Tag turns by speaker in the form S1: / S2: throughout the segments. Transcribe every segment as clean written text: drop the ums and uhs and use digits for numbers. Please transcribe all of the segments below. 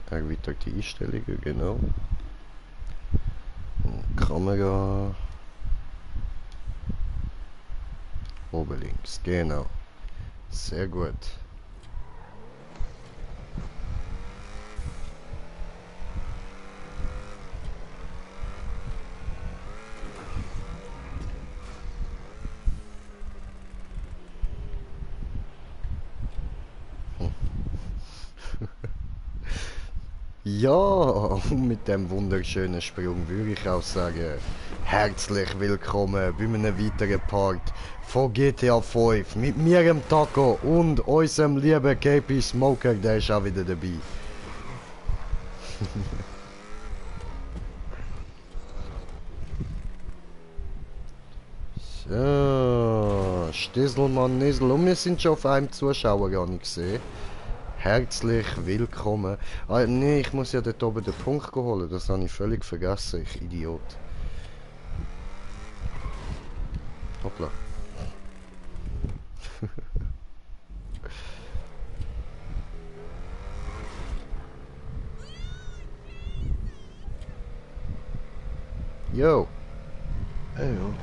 S1: Erweitert die Einstellungen, genau. Kamera. Oben links, genau. Sehr gut. Ja, und mit dem wunderschönen Sprung würde ich auch sagen, herzlich willkommen bei einem weiteren Part von GTA 5 mit mir, dem Taco und unserem lieben KP Smoker, der ist auch wieder dabei. So, Stisselmann, Nissel, und wir sind schon auf einem Zuschauer, gar nicht gesehen. Herzlich willkommen. Ah, nee, ich muss ja dort oben den Punkt holen, das habe ich völlig vergessen, ich Idiot. Hoppla. Yo.
S2: Hey, ja.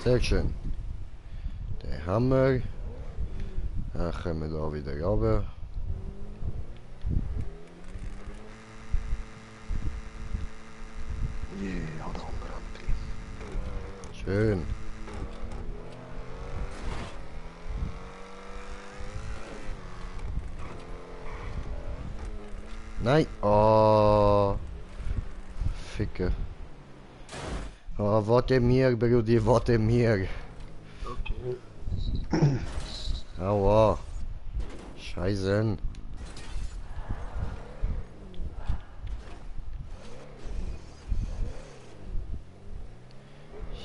S1: Sehr schön. Den haben wir. Dann können wir da wieder runter.
S2: Ja, da haben wir endlich.
S1: Schön. Nein. Oh. Ficke. Oh, warte mir, Brudi, warte mir.
S2: Okay.
S1: Aua. Scheiße.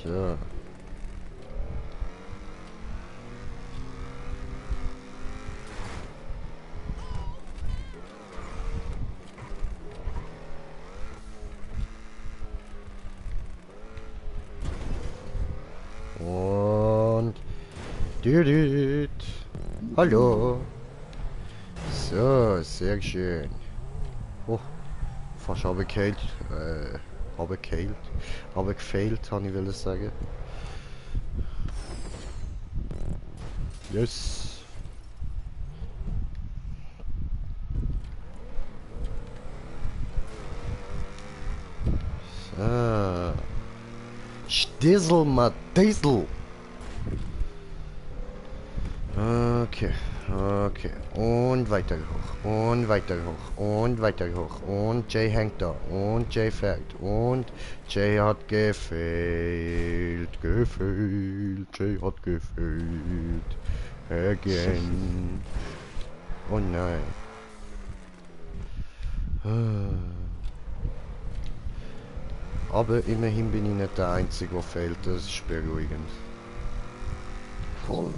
S1: So. Und... Düdüt. Hallo. So, sehr schön. Oh, fast runtergefallen. Runtergefallen. Runtergefailt, habe ich wollen sagen. Yes. So. Stissel, Diesel. Okay, okay. Und weiter hoch. Und weiter hoch. Und weiter hoch. Und Jay hängt da. Und Jay fällt. Und Jay hat gefehlt. Gefehlt. Jay hat gefehlt. Again. Oh nein. Aber immerhin bin ich nicht der Einzige, der fehlt. Das ist beruhigend.
S2: Voll.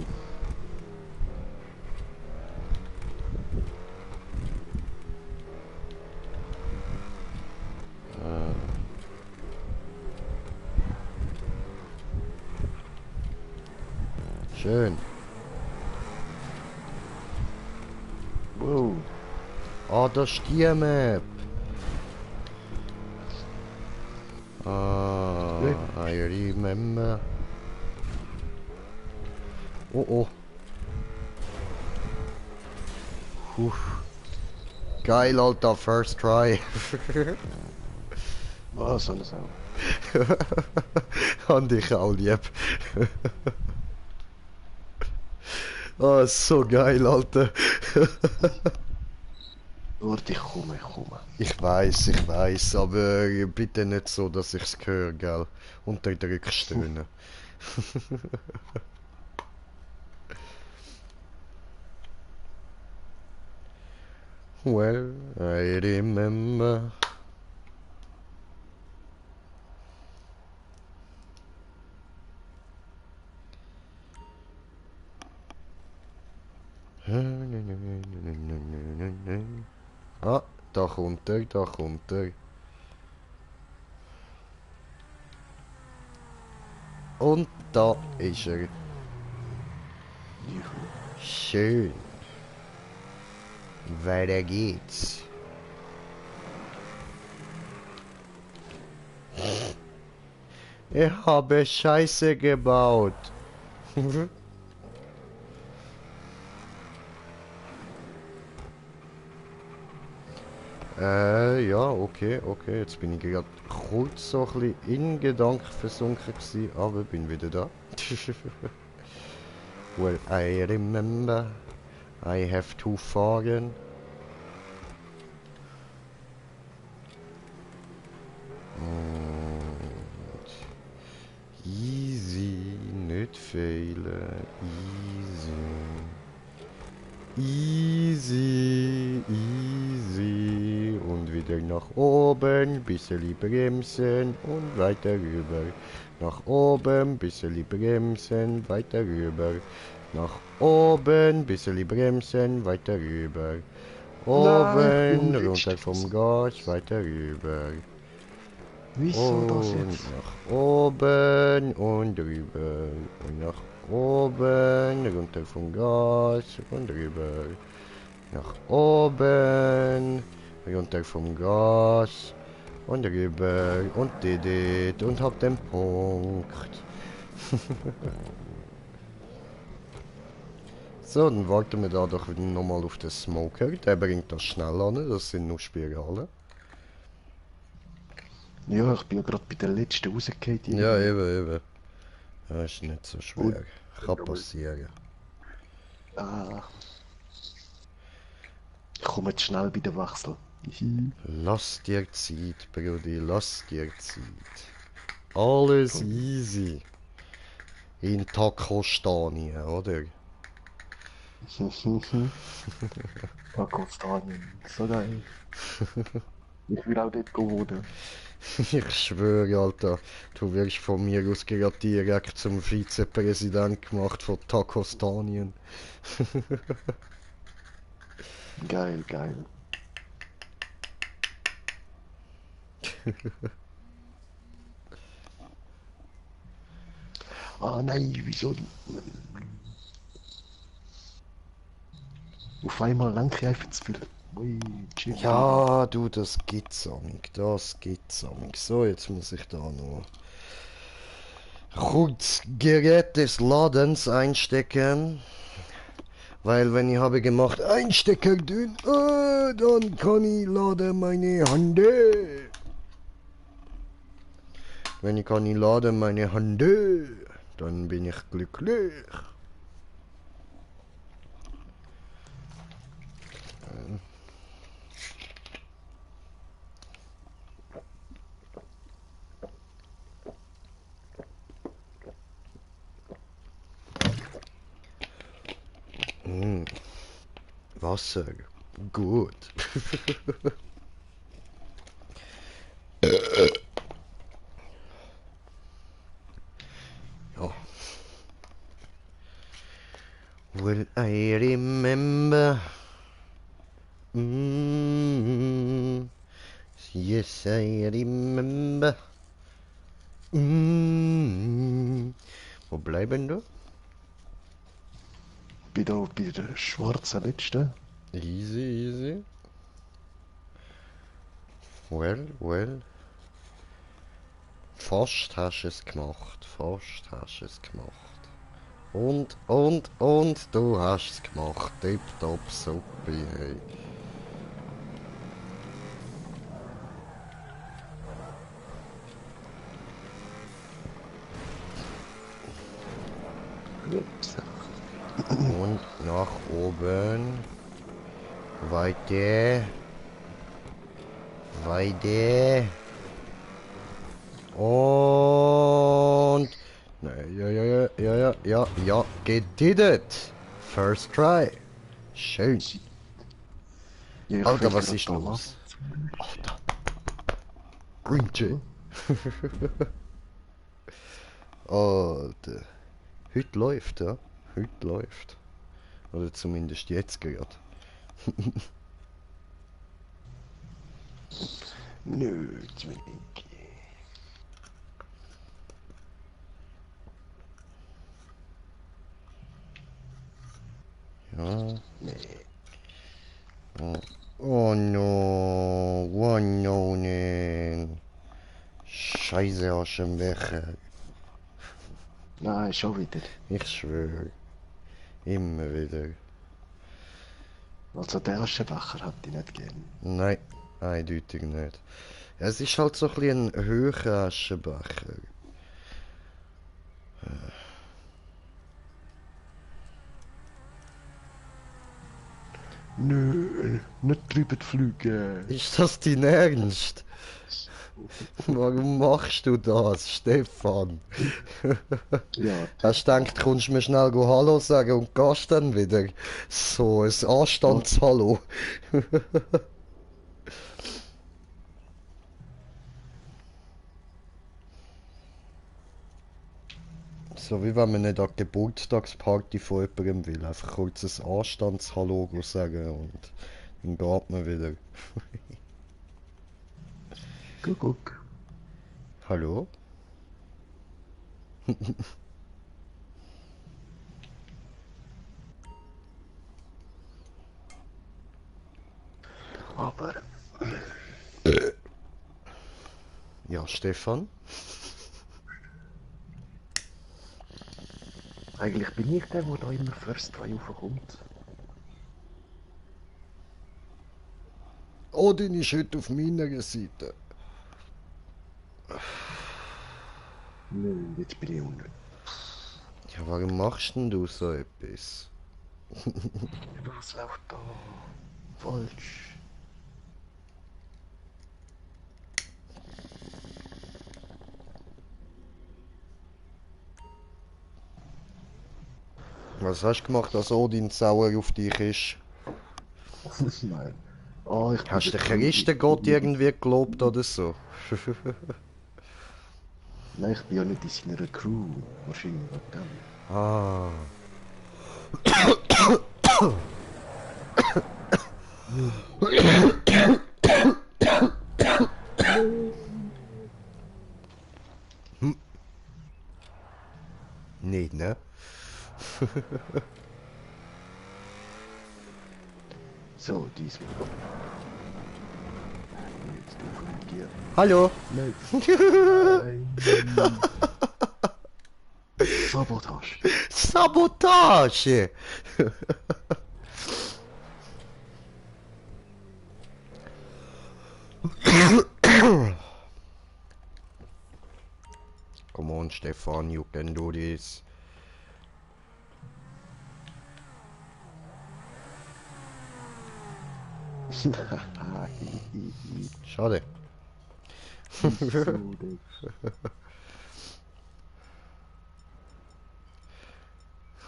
S1: Schön.
S2: Wow.
S1: Ah, das ist die Map.
S2: Nee.
S1: I remember. Oh oh. Puh. Geil, Alter, first try.
S2: Was soll das auch?
S1: Und ich auch lieb. Oh, so geil, Alter.
S2: Warte, ich komme.
S1: Ich weiß, aber bitte nicht so, dass ich's höre, gell? Unterdrückt stöhnen. Well, I remember. Ah, da kommt er, da kommt er. Und da ist er.
S2: Juhu.
S1: Schön. Weiter geht's. Ich habe Scheiße gebaut. Ja, okay, okay. Jetzt bin ich gerade kurz so ein bisschen in Gedanken versunken gewesen, aber bin wieder da. Well, I remember I have to fahren. Und easy, nicht fehlen, easy. Easy, easy. Und wieder nach oben, bisschen bremsen und weiter rüber. Nach oben, bisschen bremsen, weiter rüber. Nach oben, bisschen bremsen, weiter rüber.
S2: Nein, ich bin
S1: Oben, runter
S2: rutscht.
S1: vom Gas, weiter rüber.
S2: Wieso das
S1: Und
S2: jetzt?
S1: nach oben und rüber. Und nach oben, runter vom Gas und rüber. Nach oben, runter vom Gas und rüber und did it und hab den Punkt. So, dann warten wir da doch nochmal auf den Smoker. Der bringt das schnell an, das sind nur Spiralen.
S2: Ja, ich bin ja gerade bei der letzten rausgefallen
S1: Ja,
S2: irgendwie.
S1: eben. Das ist nicht so
S2: Und
S1: schwer. Kann passieren.
S2: ah, ich komme jetzt schnell bei den Wechsel. Hihi.
S1: Lass dir Zeit, Brudi, lass dir Zeit. Alles
S2: Von
S1: easy. In Takostanien, oder?
S2: Pakostanien. So geil. Ich will auch dort wohnen.
S1: Ich schwöre, Alter, du wirst von mir aus gerade direkt zum Vizepräsident gemacht von Takostanien.
S2: Geil, geil. Ah nein, wieso? Auf einmal lenke ich einfach zu viel. Ui, chicken.
S1: Ja, du, das gibt's amig, das gibt's amig. So, jetzt muss ich da noch kurz Gerät des Ladens einstecken. Weil wenn ich habe gemacht, ein Stecker dünn, dann kann ich laden meine Hände. Wenn ich kann ich laden meine Hände, dann bin ich glücklich. Wasser, gut. Ja. Will I remember? Yes, I remember. Wo bleiben du?
S2: Bin da bei der schwarzen letzten.
S1: Easy, easy. Well. Fast hast du es gemacht. Fast hast du es gemacht. Und du hast es gemacht. Tipptopp, super, hey.
S2: Ups.
S1: Und nach oben. Weiter. Weiter. Und... Ja, gedid it. First try. Schön.
S2: Ja, ich
S1: Alter,
S2: fällt
S1: was
S2: gerade
S1: ist
S2: da mal.
S1: los? Alter. Green Jay. Alter. Heute läuft, ja. Heute läuft. Oder zumindest jetzt gerade.
S2: Nö, Zwinki.
S1: Oh no, oh no, nein. Scheiße, Aschenbecher.
S2: Nein, schon wieder.
S1: Ich schwöre. Immer wieder.
S2: Also der Aschenbecher hat ich nicht gern.
S1: Nein, eindeutig nicht. Ja, es ist halt so ein bisschen ein höherer Aschenbecher.
S2: Nö, nicht drüber fliegen.
S1: Ist das dein Ernst? Warum machst du das, Stefan?
S2: Ja,
S1: Hast du gedacht, kommst du mir schnell Hallo sagen und gehst dann wieder? So, ein Anstandshallo. So wie wenn man nicht an die Geburtstagsparty von jemandem will. Einfach kurz ein Anstandshallo sagen und dann geht man wieder.
S2: guck.
S1: Hallo?
S2: Aber
S1: Ja, Stefan?
S2: eigentlich bin ich der da immer First Try raufkommt.
S1: Odin ist heute auf meiner Seite.
S2: Nö, jetzt bin ich unten.
S1: Ja, warum machst denn du so etwas?
S2: Was läuft da? Falsch.
S1: Was hast du gemacht, als Odin sauer auf dich ist?
S2: Nein. Oh, ich
S1: Hast du
S2: bin
S1: den Christengott irgendwie gelobt oder so?
S2: Nein, ich bin ja nicht in seiner Crew. Wahrscheinlich wegen dem.
S1: Ah. Nee, ne?
S2: So, diesmal. Jetzt du korrigieren.
S1: Hallo?
S2: Nein. Sabotage.
S1: Sabotage! Come on, Stefan, you can do this. Schade.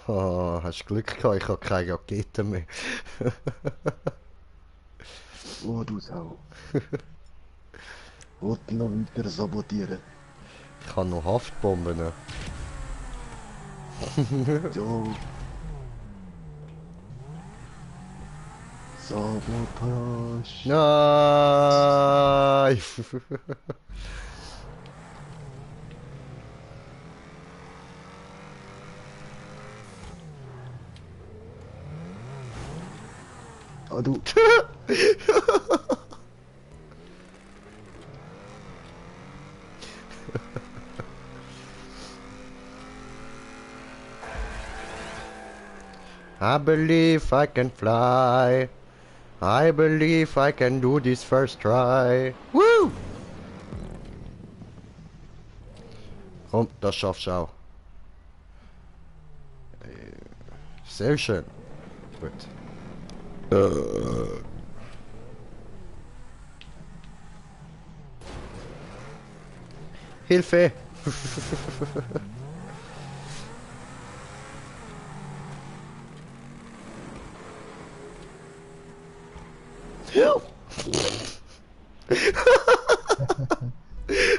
S1: Oh, hast Glück gehabt, ich habe keine Raketen mehr.
S2: Oh, du Sau. Wollt noch weiter sabotieren?
S1: Ich habe noch Haftbomben.
S2: So. Sabotage.
S1: Nein!
S2: Ah, du.
S1: I believe I can fly. I believe I can do this first try. Woo! Komm, das schaffst du auch. Sehr schön. Gut. Hilfe!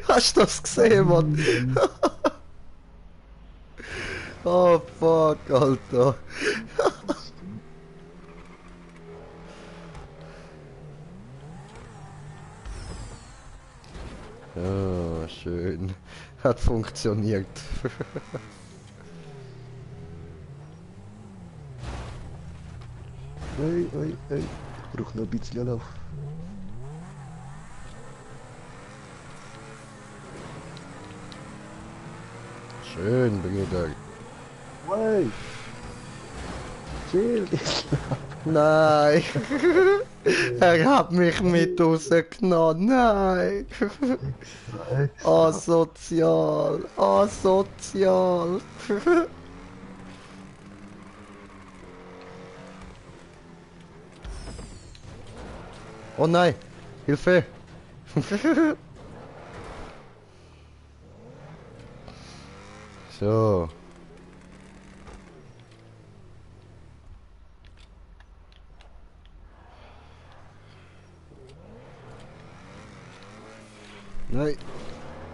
S1: Hast du das gesehen, Mann? Oh fuck, Alter. Oh, schön. Hat funktioniert.
S2: Ey, ey, ey. braucht noch ein bisschen Lauf.
S1: Schön, Brüder.
S2: Hey! Chill!
S1: Nein! Er hat mich mit rausgenommen. Nein! Asozial! Asozial! Oh nein! Hilfe! So. Nein.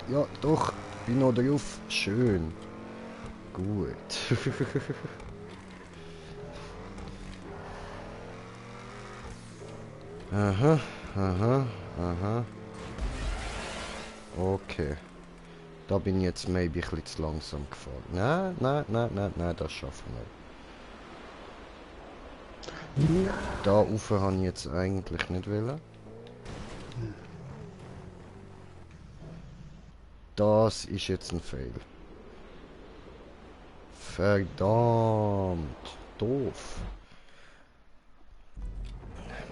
S1: Ja, doch. Bin noch drauf. Schön. Gut. Aha, aha, aha. Okay. Da bin ich jetzt maybe ein bisschen zu langsam gefahren. Nein, nein, nein, nein, nein, das schaffen wir. Da rauf habe ich jetzt eigentlich nicht wollen. Das ist jetzt ein Fail. Verdammt. Doof.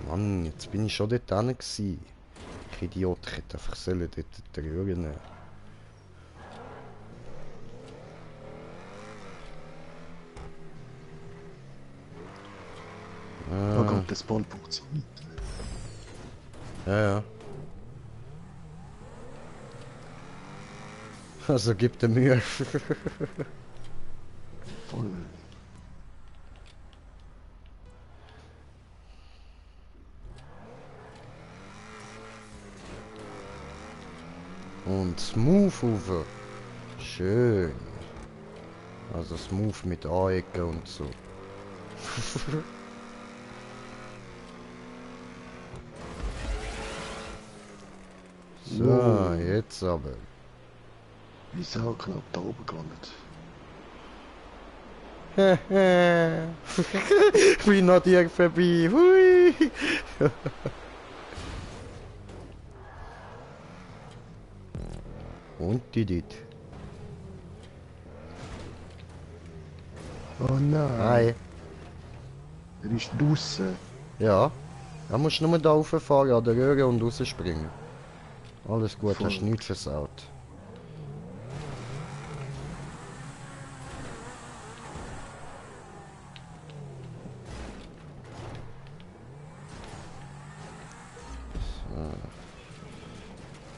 S1: Mann, jetzt bin ich schon dort dran gsi. Ich Idiot, ich hätte einfach sollen dort die Röhre nehmen.
S2: Da kommt der Spawnpunkt so weit.
S1: Ja, ja. Also gib dir Mühe.
S2: Voll.
S1: Und Smooth rauf. Schön. Also Smooth mit Anecken und so. So,
S2: Wow.
S1: jetzt aber.
S2: Wie sau knapp da oben gelandet.
S1: Ich bin noch dir vorbei. Hui. Und die dit.
S2: Oh nein.
S1: Hi.
S2: Er ist draussen.
S1: Ja. Da musst du nur da rauffahren an der Röhre und rausspringen. Alles gut,
S2: Voll.
S1: hast nichts versaut.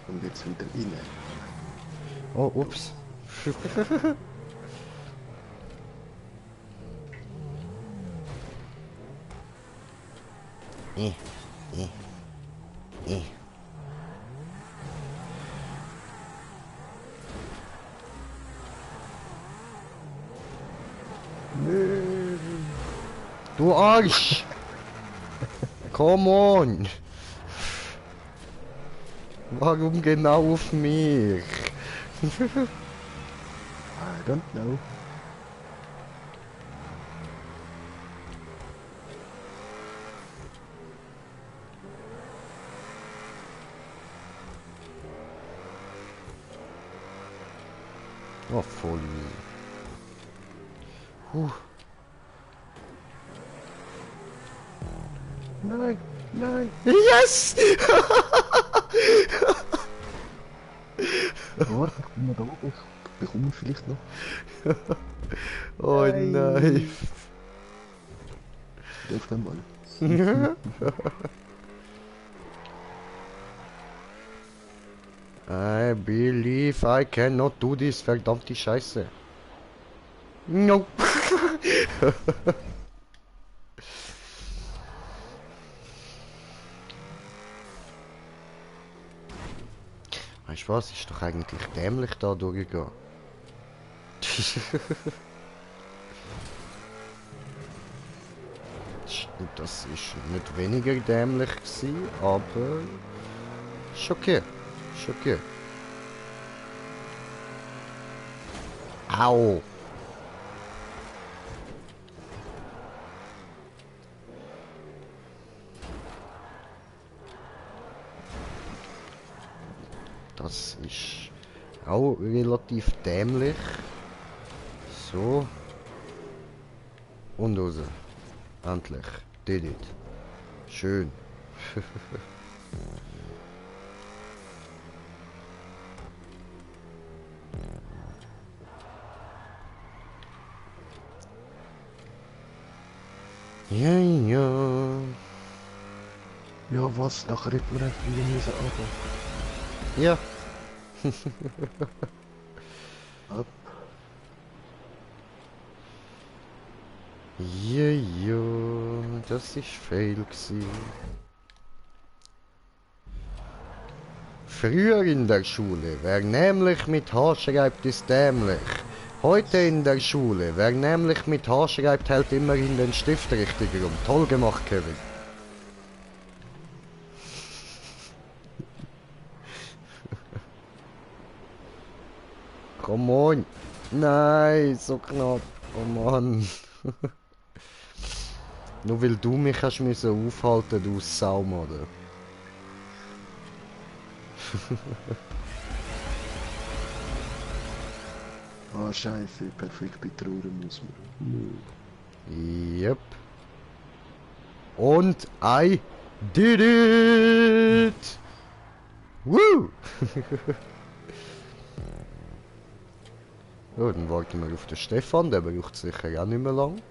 S2: Und jetzt wieder rein.
S1: Oh, ups. eh, eh, eh.
S2: Nö.
S1: Du Arsch! Come on! Warum genau auf mich?
S2: I don't know.
S1: Oh, voll.
S2: Nein, nein.
S1: Yes!
S2: Warte, ich bin noch da oben. Ich bekomme vielleicht noch.
S1: Oh nein!
S2: Darf dann mal.
S1: I believe I cannot do this, verdammte Scheiße. No. Weißt du was, ist doch eigentlich dämlich da durchgehen. Das ist nicht weniger dämlich gewesen, aber ist okay. Ist okay. Au! Das ist auch relativ dämlich. So. Und raus. Endlich. Did it. Schön. Ja, ja.
S2: Ja, was? Nachher hätten wir einfach wieder müssen anfangen.
S1: Ja.
S2: Ab.
S1: Ja, ja. Das ist fail gewesen. Früher in der Schule, wer nämlich mit H schreibt, ist dämlich. Heute in der Schule, wer nämlich mit H schreibt, hält immerhin den Stift richtig rum. Toll gemacht, Kevin. Come on. Nein, so knapp. Oh Mann. Nur weil du mich hast müssen aufhalten, du Saumodder.
S2: Ah, scheiße, perfekt betrauen muss man.
S1: Yep. Und I did it! Woo! Ja, dann warten wir auf den Stefan, der braucht sicher auch nicht mehr lang.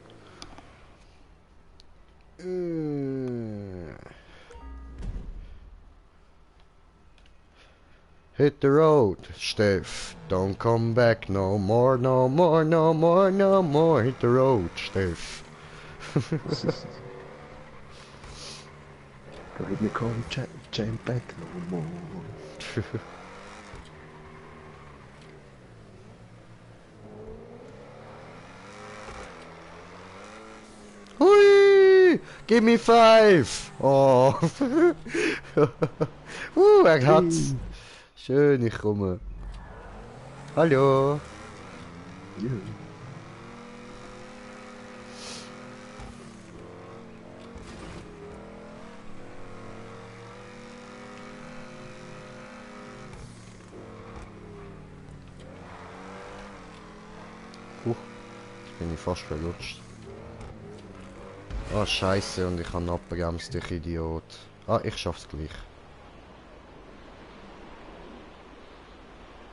S1: Hit the road, Steff. Don't come back no more, no more, no more, no more. Hit the road, Steff.
S2: Ride me come jam back no more.
S1: Hui! Give me 5! Oh! Er hat's! Schön, ich komme. Hallo!
S2: Ja.
S1: Jetzt bin ich fast verrutscht. Ah, scheiße, und ich habe abgebremst, ich Idiot. Ah, ich schaff's gleich.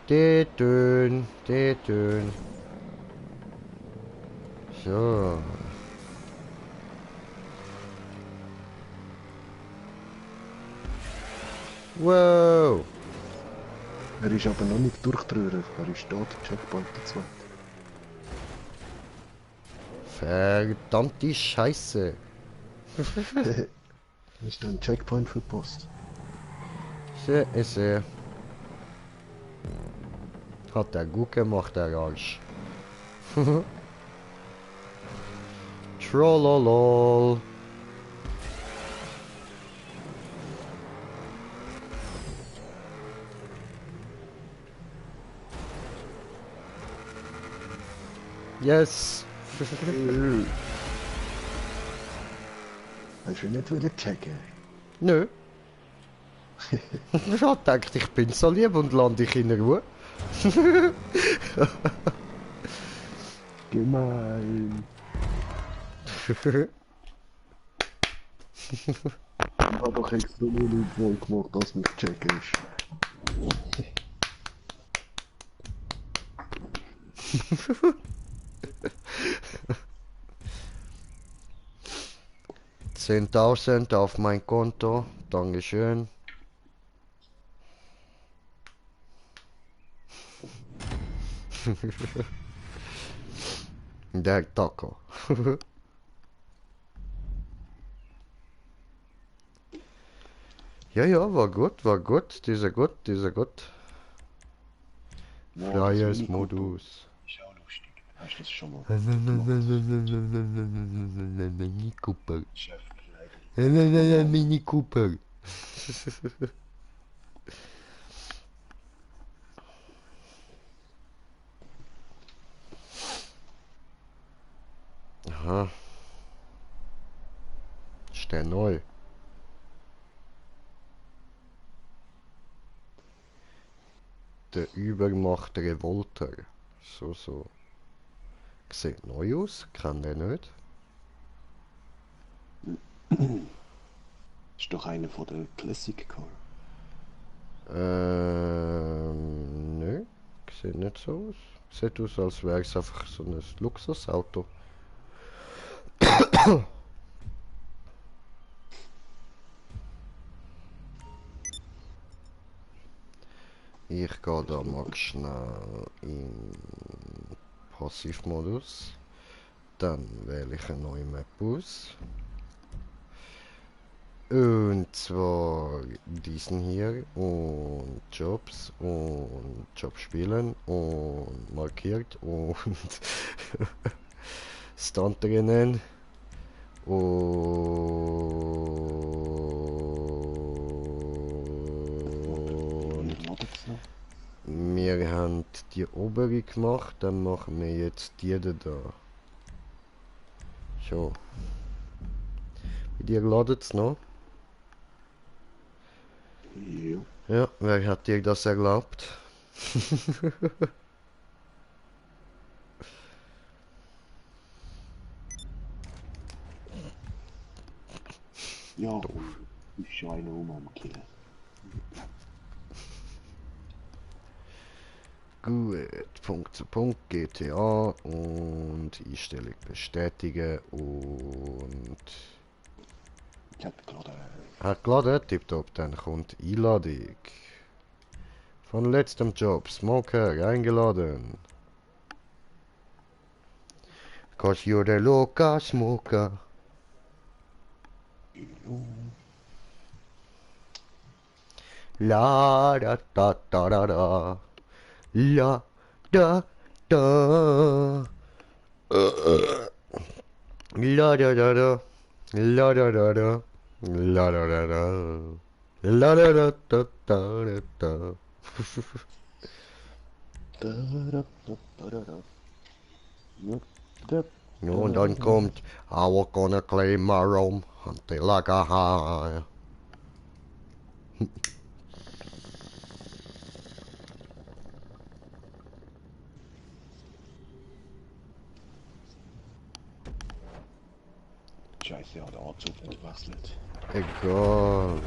S1: Tön. So. Wow!
S2: Er ist aber noch nicht durchgerührt. Er ist da, der Checkpoint dazu.
S1: Verdammte Scheiße.
S2: Ist da ein Checkpoint verpasst?
S1: Sehr. Hat er gut gemacht, der Arsch. Trollolol. Yes.
S2: Hast du nicht wieder checken?
S1: Nö. Ich hab gedacht, ich bin so lieb und lande ich in Ruhe.
S2: Gemein. Ich hab doch extra nur nicht wohl gemacht, dass mich checken ist.
S1: 10.000 auf mein Konto. Dankeschön. Der Taco. Ja, war gut. Dieser gut.
S2: Ja,
S1: Flyers
S2: das
S1: Modus.
S2: ist auch lustig. Hast du das schon mal
S1: Mini Cooper.
S2: Chef
S1: Mini Cooper. Aha. Ist der neu? der Übermacht Revolter. So. Sieht neu aus, kann der nicht.
S2: Ist doch einer von der Classic Car.
S1: Nö, sieht nicht so aus. Sieht aus, als wäre es einfach so ein Luxusauto. Ich gehe da mal schnell in Passivmodus. Dann wähle ich eine neue Map aus. Und zwar diesen hier und Jobs und Job spielen und markiert und Stuntrennen und wir haben die obere gemacht, dann machen wir jetzt die da. So. Bei dir ladet es noch?
S2: Ja.
S1: Ja, wer hat dir das erlaubt?
S2: Ja, ist schon einer am Killen.
S1: Gut, Punkt zu Punkt, GTA und Einstellung bestätigen und...
S2: Ich hab gerade...
S1: Hat geladen, tipptopp, dann kommt Einladung. Von letztem Job, Smoker, eingeladen. Cause you're the local smoker. La da da da da da. La da da. La da da da. La da da da. La da da da. La da da da da da. Und dann kommt I was gonna claim my room until I got high.
S2: Scheiße, ja, der Anzug nicht gewechselt.
S1: Egal.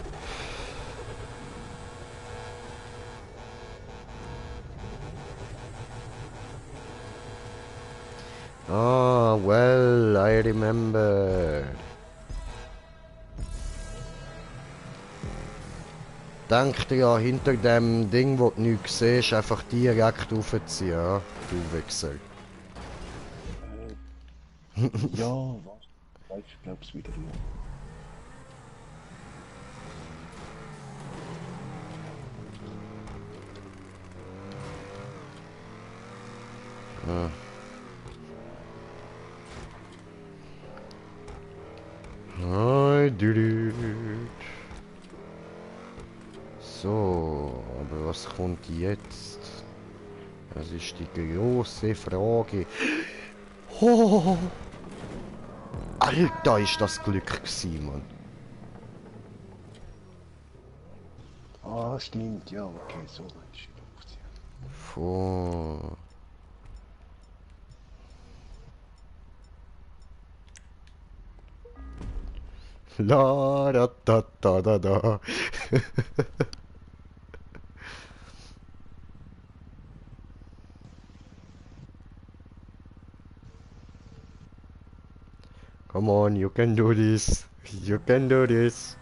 S1: Ah, well, I remember. Denk dir ja, hinter dem Ding, wo du nichts siehst, einfach direkt raufziehen, ja? Du Wichser.
S2: Ja, was? Ich glaub's wieder nur.
S1: Ah. Hi, dude. So, aber was kommt jetzt? Das ist die große Frage. Oh, Alter, ist das Glück gewesen, Mann.
S2: Ah, stimmt, ja, okay, so meinst du.
S1: Puh. La da da da da da. Come on, you can do this. You can do this.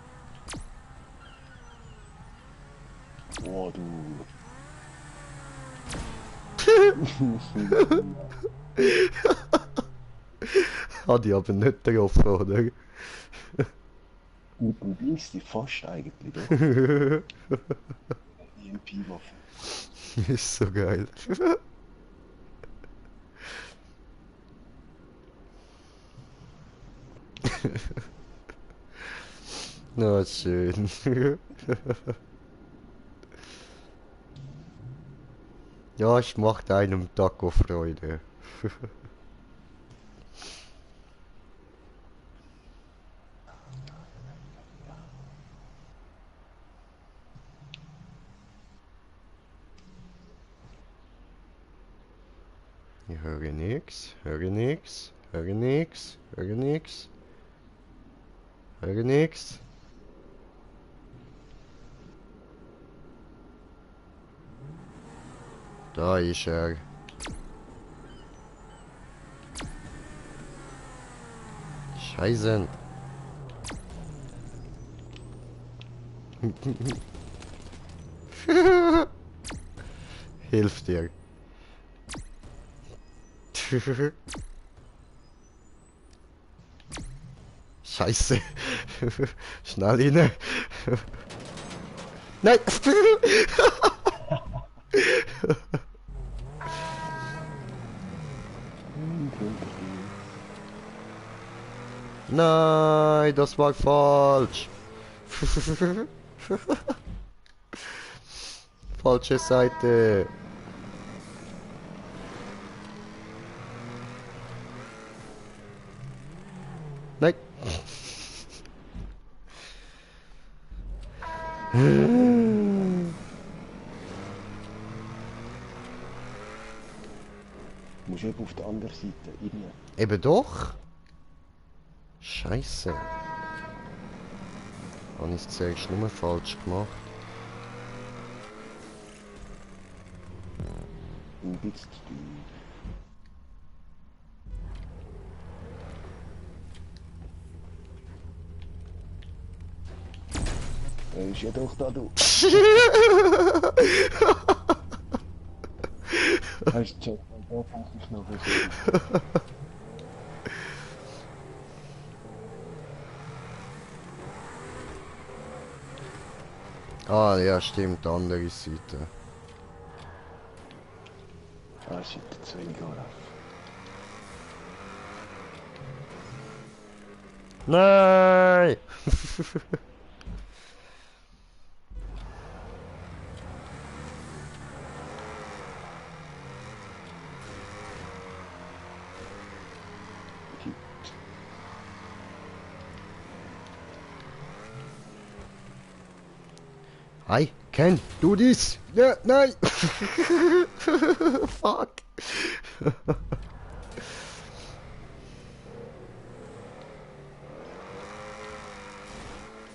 S2: Boah, du.
S1: Hat ich aber nicht getroffen, oder?
S2: Du bringst die fast eigentlich, doch? EMP-Waffe.
S1: Ist so geil. Na, schön. Ja, es macht einem Taco Freude. Ich höre nix, höre nix, höre nix, höre nix, höre nix. Da ist er. Scheiße. Hilf dir. Scheiße. Schnell rein. Nein! Nein, das war falsch. Falsche Seite. Nein.
S2: Du musst eben auf der anderen Seite rein.
S1: Eben doch. Scheiße. Habe ich es zuerst nur falsch gemacht?
S2: Ein bisschen zu tun. Ist ja doch da, du. Hast du gecheckt, da ist noch was.
S1: Ah, ja, stimmt, andere Seite.
S2: Ah, shit, zu wenig Olaf.
S1: Nein! I can do this! Ja, nein! Fuck!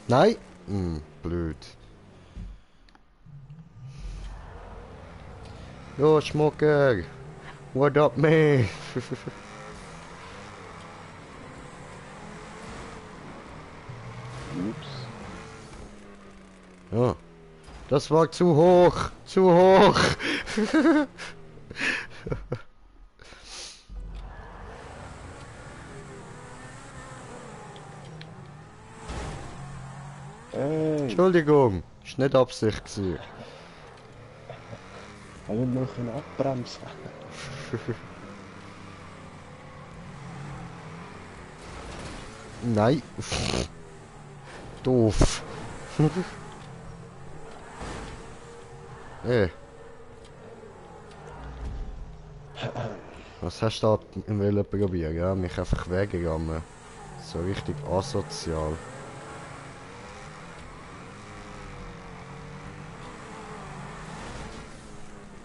S1: Nein! Blöd. Jo, Schmucker! What up, man?
S2: Ups.
S1: Ja. Das war zu hoch! Zu hoch!
S2: Hey!
S1: Entschuldigung, ist nicht Absicht gewesen.
S2: Ich will noch abbremsen.
S1: Nein. Doof. Ey. Was hast du da wollen probieren? Ja, mich einfach weggegangen. So richtig asozial.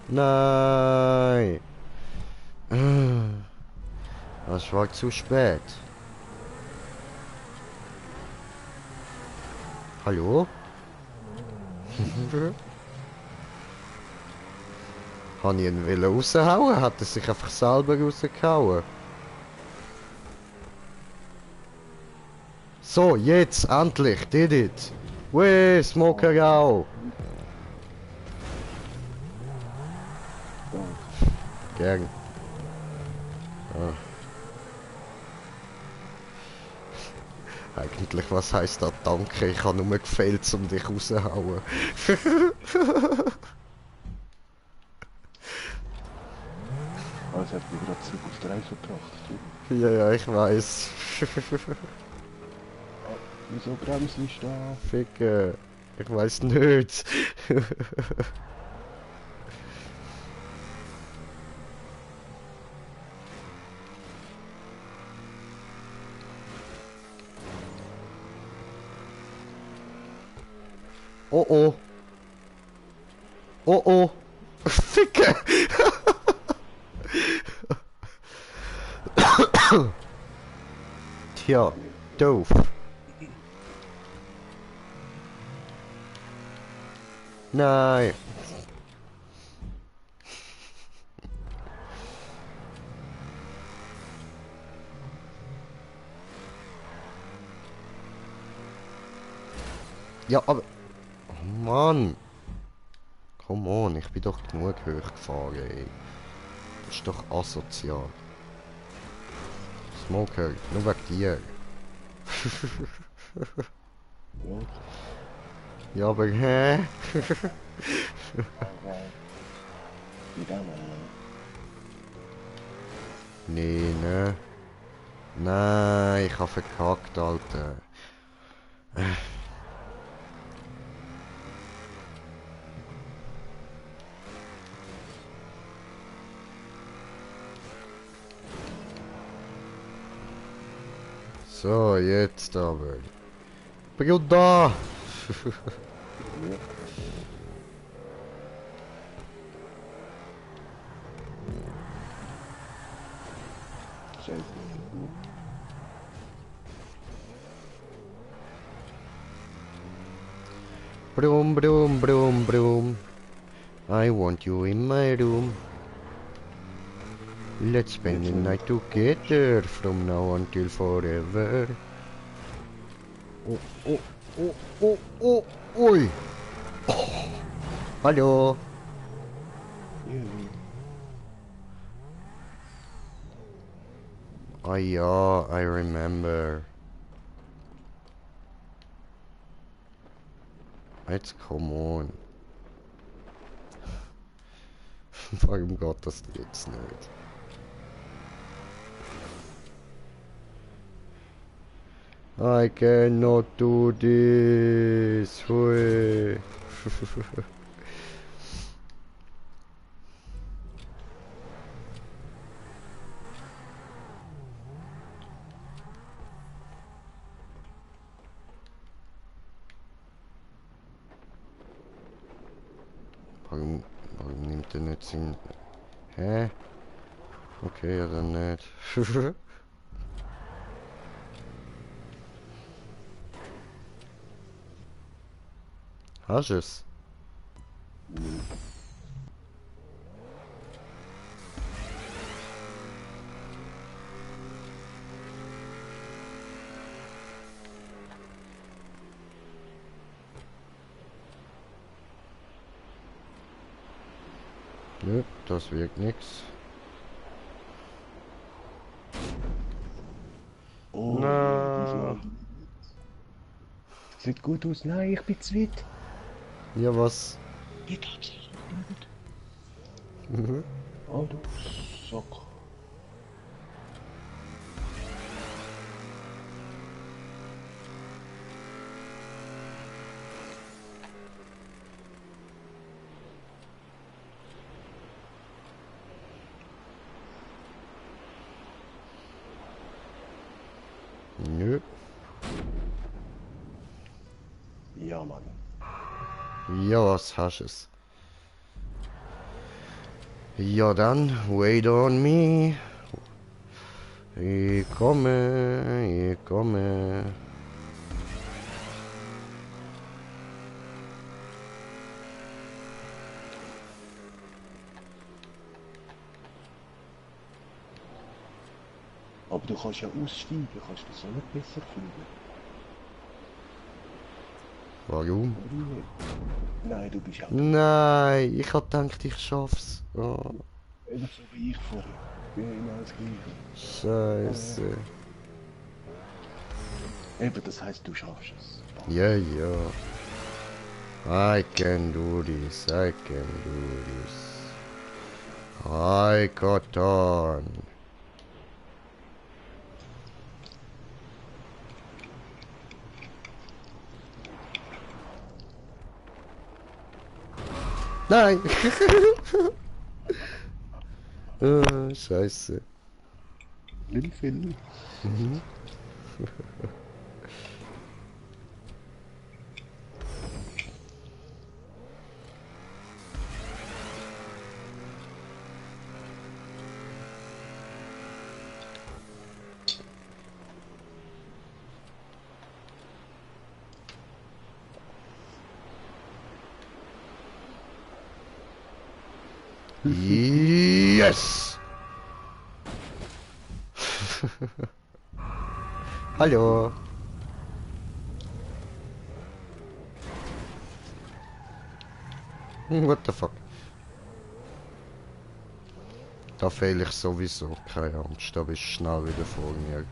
S1: Nein. Das war zu spät. Hallo? Habe ich ihn raushauen? Hat er sich einfach selber rausgehauen? So, jetzt, endlich, did it! Weh, Smokerau! Gern. Ah. Eigentlich, was heisst das? Danke, ich habe nur gefehlt, um dich rauszuhauen.
S2: Also hat mich gerade zurück auf die Reise gebracht. Du.
S1: Ja, ja, ich weiß.
S2: Wieso bremst du da?
S1: Ficke. Ich weiß nicht. Oh oh. Oh oh. Ficke. Tja, doof. Nein. Ja, aber... Oh Mann. Come on, ich bin doch genug hoch gefahren, ey. Das ist doch asozial. Smoker, nur wegen dir.
S2: Ja,
S1: Ja, aber hä?
S2: wieder mal.
S1: Nee, ne? Nein, ich hab verkackt, Alter. So, jetzt aber. Bruder!
S2: Ja. Scheiße.
S1: Brum, brum, brum, brum. I want you in my room. Let's spend the night together from now until forever. Oh, oh, oh, oh, oh, oi! Oh. Hallo!
S2: Ja.
S1: Ah ja, I remember. Jetzt come on. Warum geht das jetzt nicht? I cannot do this. Hui. warum nimmt er nicht Sinn? Hä? Okay, ja dann nicht. Hast du es? Nö, das wirkt nix.
S2: Oh,
S1: Na.
S2: diesmal. Sieht gut aus. Nein, ich bin zu weit.
S1: Ja, was?
S2: Geht tatsächlich gut.
S1: Mhm.
S2: Oh, du Sack.
S1: Nö.
S2: Ja, Mann.
S1: Ja, was hast du es? Ja dann, wait on me. Ich komme, ich komme.
S2: Aber du kannst ja aussteigen, kannst du so nicht besser fliegen.
S1: Warum?
S2: Oder nicht? Nein, du bist auch tot.
S1: Nein, ich hab gedacht, ich schaff's. Oh,
S2: Ebenso wie ich vorher. Bin ja immer das Gleiche.
S1: Scheiße.
S2: Eben, das heisst, du schaffst es.
S1: Ja, ja. I can do this, I can do this. I got on. Nein! Scheiße.
S2: Lil Phil.
S1: Mhm. Yes! Hallo. What the fuck? Da fehle ich sowieso, keine Angst, da bist du schnell wieder vor mir.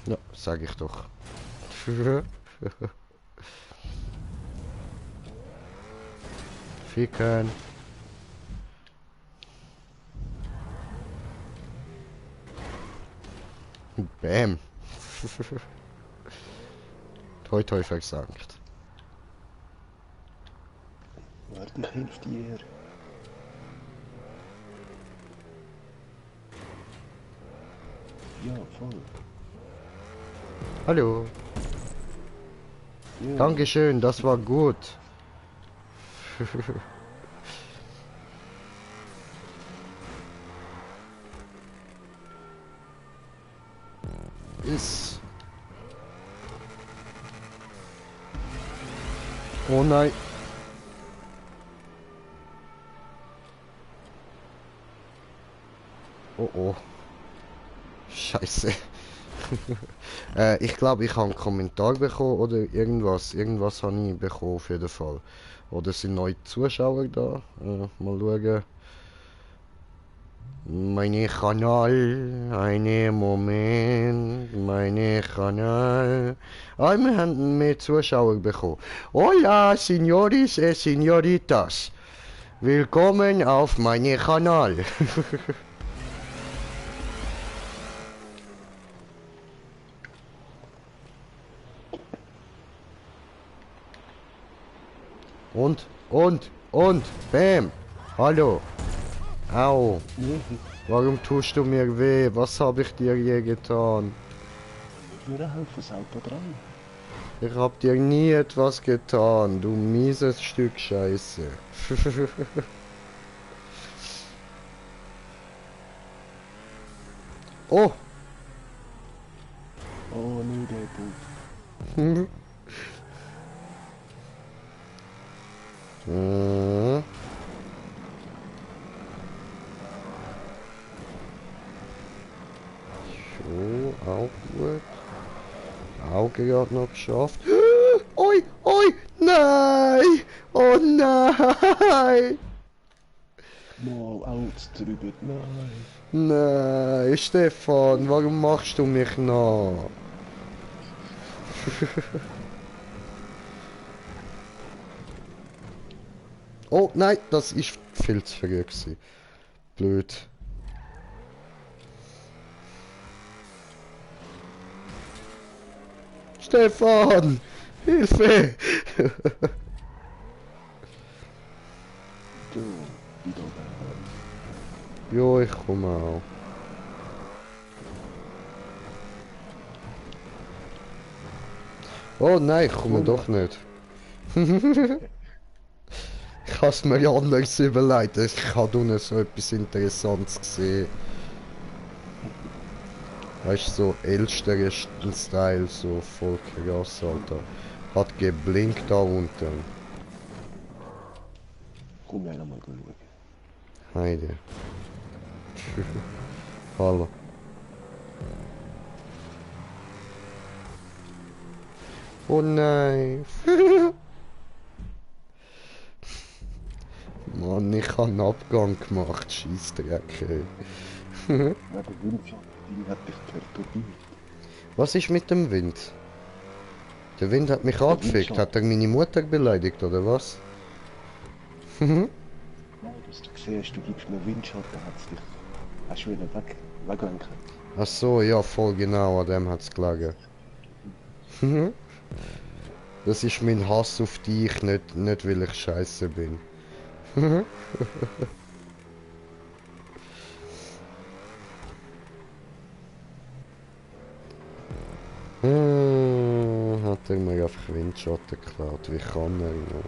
S1: Ja, sag ich doch. Ficken. Bam. Toi toi versagt.
S2: Warte, ich helfe dir. Ja, voll.
S1: Hallo.
S2: Ja.
S1: Dankeschön, das war gut. Ist. Oh nein. Oh oh. Scheiße. Ich glaube, ich habe einen Kommentar bekommen oder irgendwas. Irgendwas habe ich bekommen auf jeden Fall. Oder sind neue Zuschauer da? Mal schauen. Meine Kanal, einen Moment, meine Kanal. Ah, wir haben mehr Zuschauer bekommen. Hola, Signoris e Signoritas. Willkommen auf meinem Kanal. Und, bam. Hallo. Au. Warum tust du mir weh? Was habe ich dir je getan?
S2: Nur ein Haufen selber dran.
S1: Ich hab dir nie etwas getan, du mieses Stück Scheiße. Oh!
S2: Oh, nee, der Bub.
S1: So, auch gut. Auge gerade noch geschafft. Oi, oi, nein! Oh nein!
S2: Mal out drüber. Nein.
S1: Nein, Stefan, warum machst du mich nach? Oh nein, das ist viel zu früh gewesen. Blöd. Stefan! Hilfe!
S2: So, wieder da.
S1: Jo, ich komme auch. Oh nein, ich komme doch nicht. Ich habe es mir ja anders überlegt. Ich habe unten so etwas Interessantes gesehen. Weißt du, so älterer Style, so voll krass, Alter. Hat geblinkt da unten.
S2: Komm ja nochmal schauen.
S1: Heide. Hallo. Oh nein. Mann, ich habe einen Abgang gemacht, Scheissdreck, ey.
S2: Ja, der Windschatten hat dich perturbiert.
S1: Was ist mit dem Wind? Der Wind hat mich
S2: Der
S1: angefickt.
S2: Windschatten.
S1: Hat er meine Mutter beleidigt, oder was?
S2: Nein, dass du siehst, du gibst mir Windschatten, hast du wieder weglenken.
S1: Ach so, ja, voll genau, an dem hat's gelegen. Das ist mein Hass auf dich, nicht weil ich scheiße bin. Hat er mir einfach Windschatten geklaut, wie kann er noch?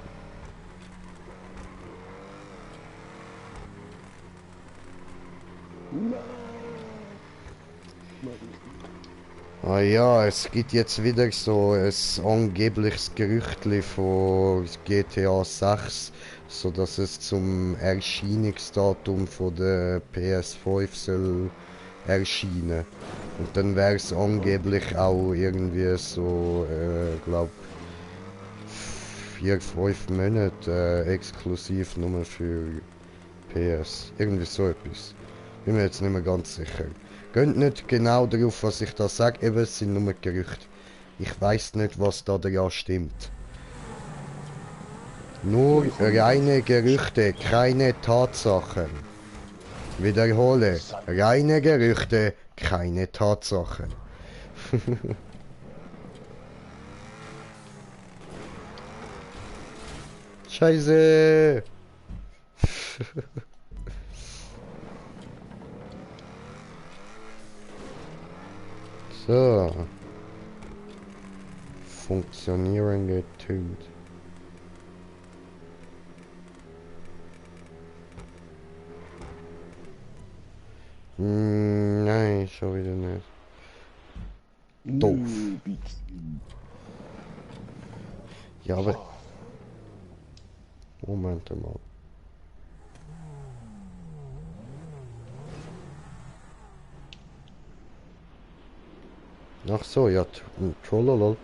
S1: Ah ja, es gibt jetzt wieder so ein angebliches Gerüchtli von GTA 6, so dass es zum Erscheinungsdatum von der PS5 soll erscheinen. Und dann wäre es angeblich auch irgendwie so, glaub, 4, 5 Monate exklusiv nur für PS. Irgendwie so etwas. Bin mir jetzt nicht mehr ganz sicher. Geht nicht genau darauf, was ich da sage, eben es sind nur Gerüchte. Ich weiß nicht, was da dran stimmt.
S2: Ja,
S1: Nur
S2: ich habe mir
S1: reine Gerüchte, keine Tatsachen. Wiederhole,
S2: das sagt.
S1: reine Gerüchte, keine Tatsachen. Scheiße! So. Funktionierende Tüte. Nein, schon wieder nicht. Doof.
S2: Nö, bisschen.
S1: Ja, aber...
S2: Oh,
S1: Moment mal. Ach so, ja, Trollolol.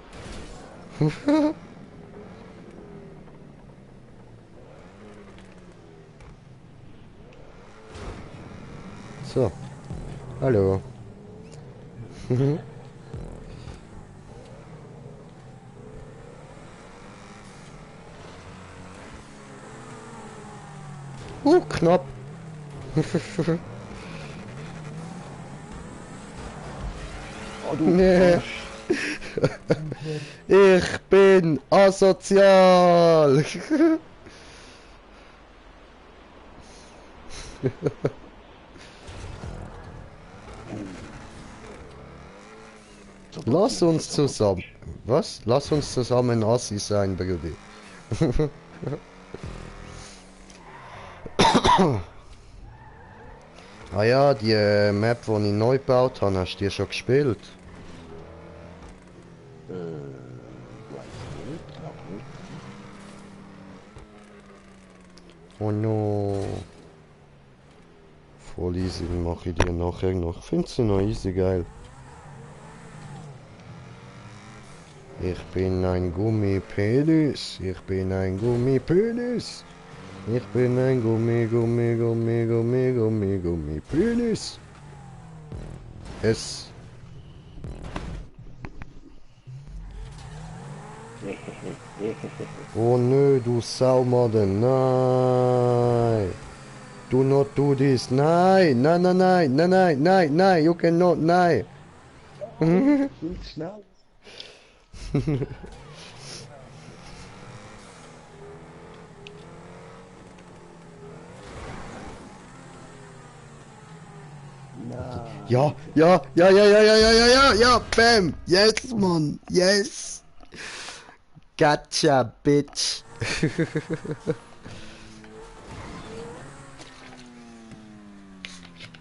S1: So, hallo. Knapp.
S2: oh du
S1: Nee,
S2: Arsch.
S1: ich bin asozial.
S2: So
S1: Lass
S2: passiert,
S1: uns
S2: so
S1: zusammen...
S2: passiert.
S1: Was? Lass uns zusammen Assi sein, Brudi. Ah ja, die Map, die ich neu gebaut habe, hast du die schon gespielt?
S2: Weiß nicht, glaub nicht.
S1: Oh no. Voll easy, dann mache ich die nachher noch. Ich finde sie noch easy geil. Ich bin ein Gummipenis. Ich bin ein Gummipenis. Ich bin ein Gummipenis. Es. Oh nö, du Saumaden. Nein. Do not do this. Nein, nein, nein, nein, nein, nein, nein, nein, you cannot, nein.
S2: Viel zu schnell.
S1: Ja,
S2: Nein.
S1: ja, ja, ja, ja, ja, ja, ja, ja, ja, bam. Yes, Mann, yes. Gotcha, bitch.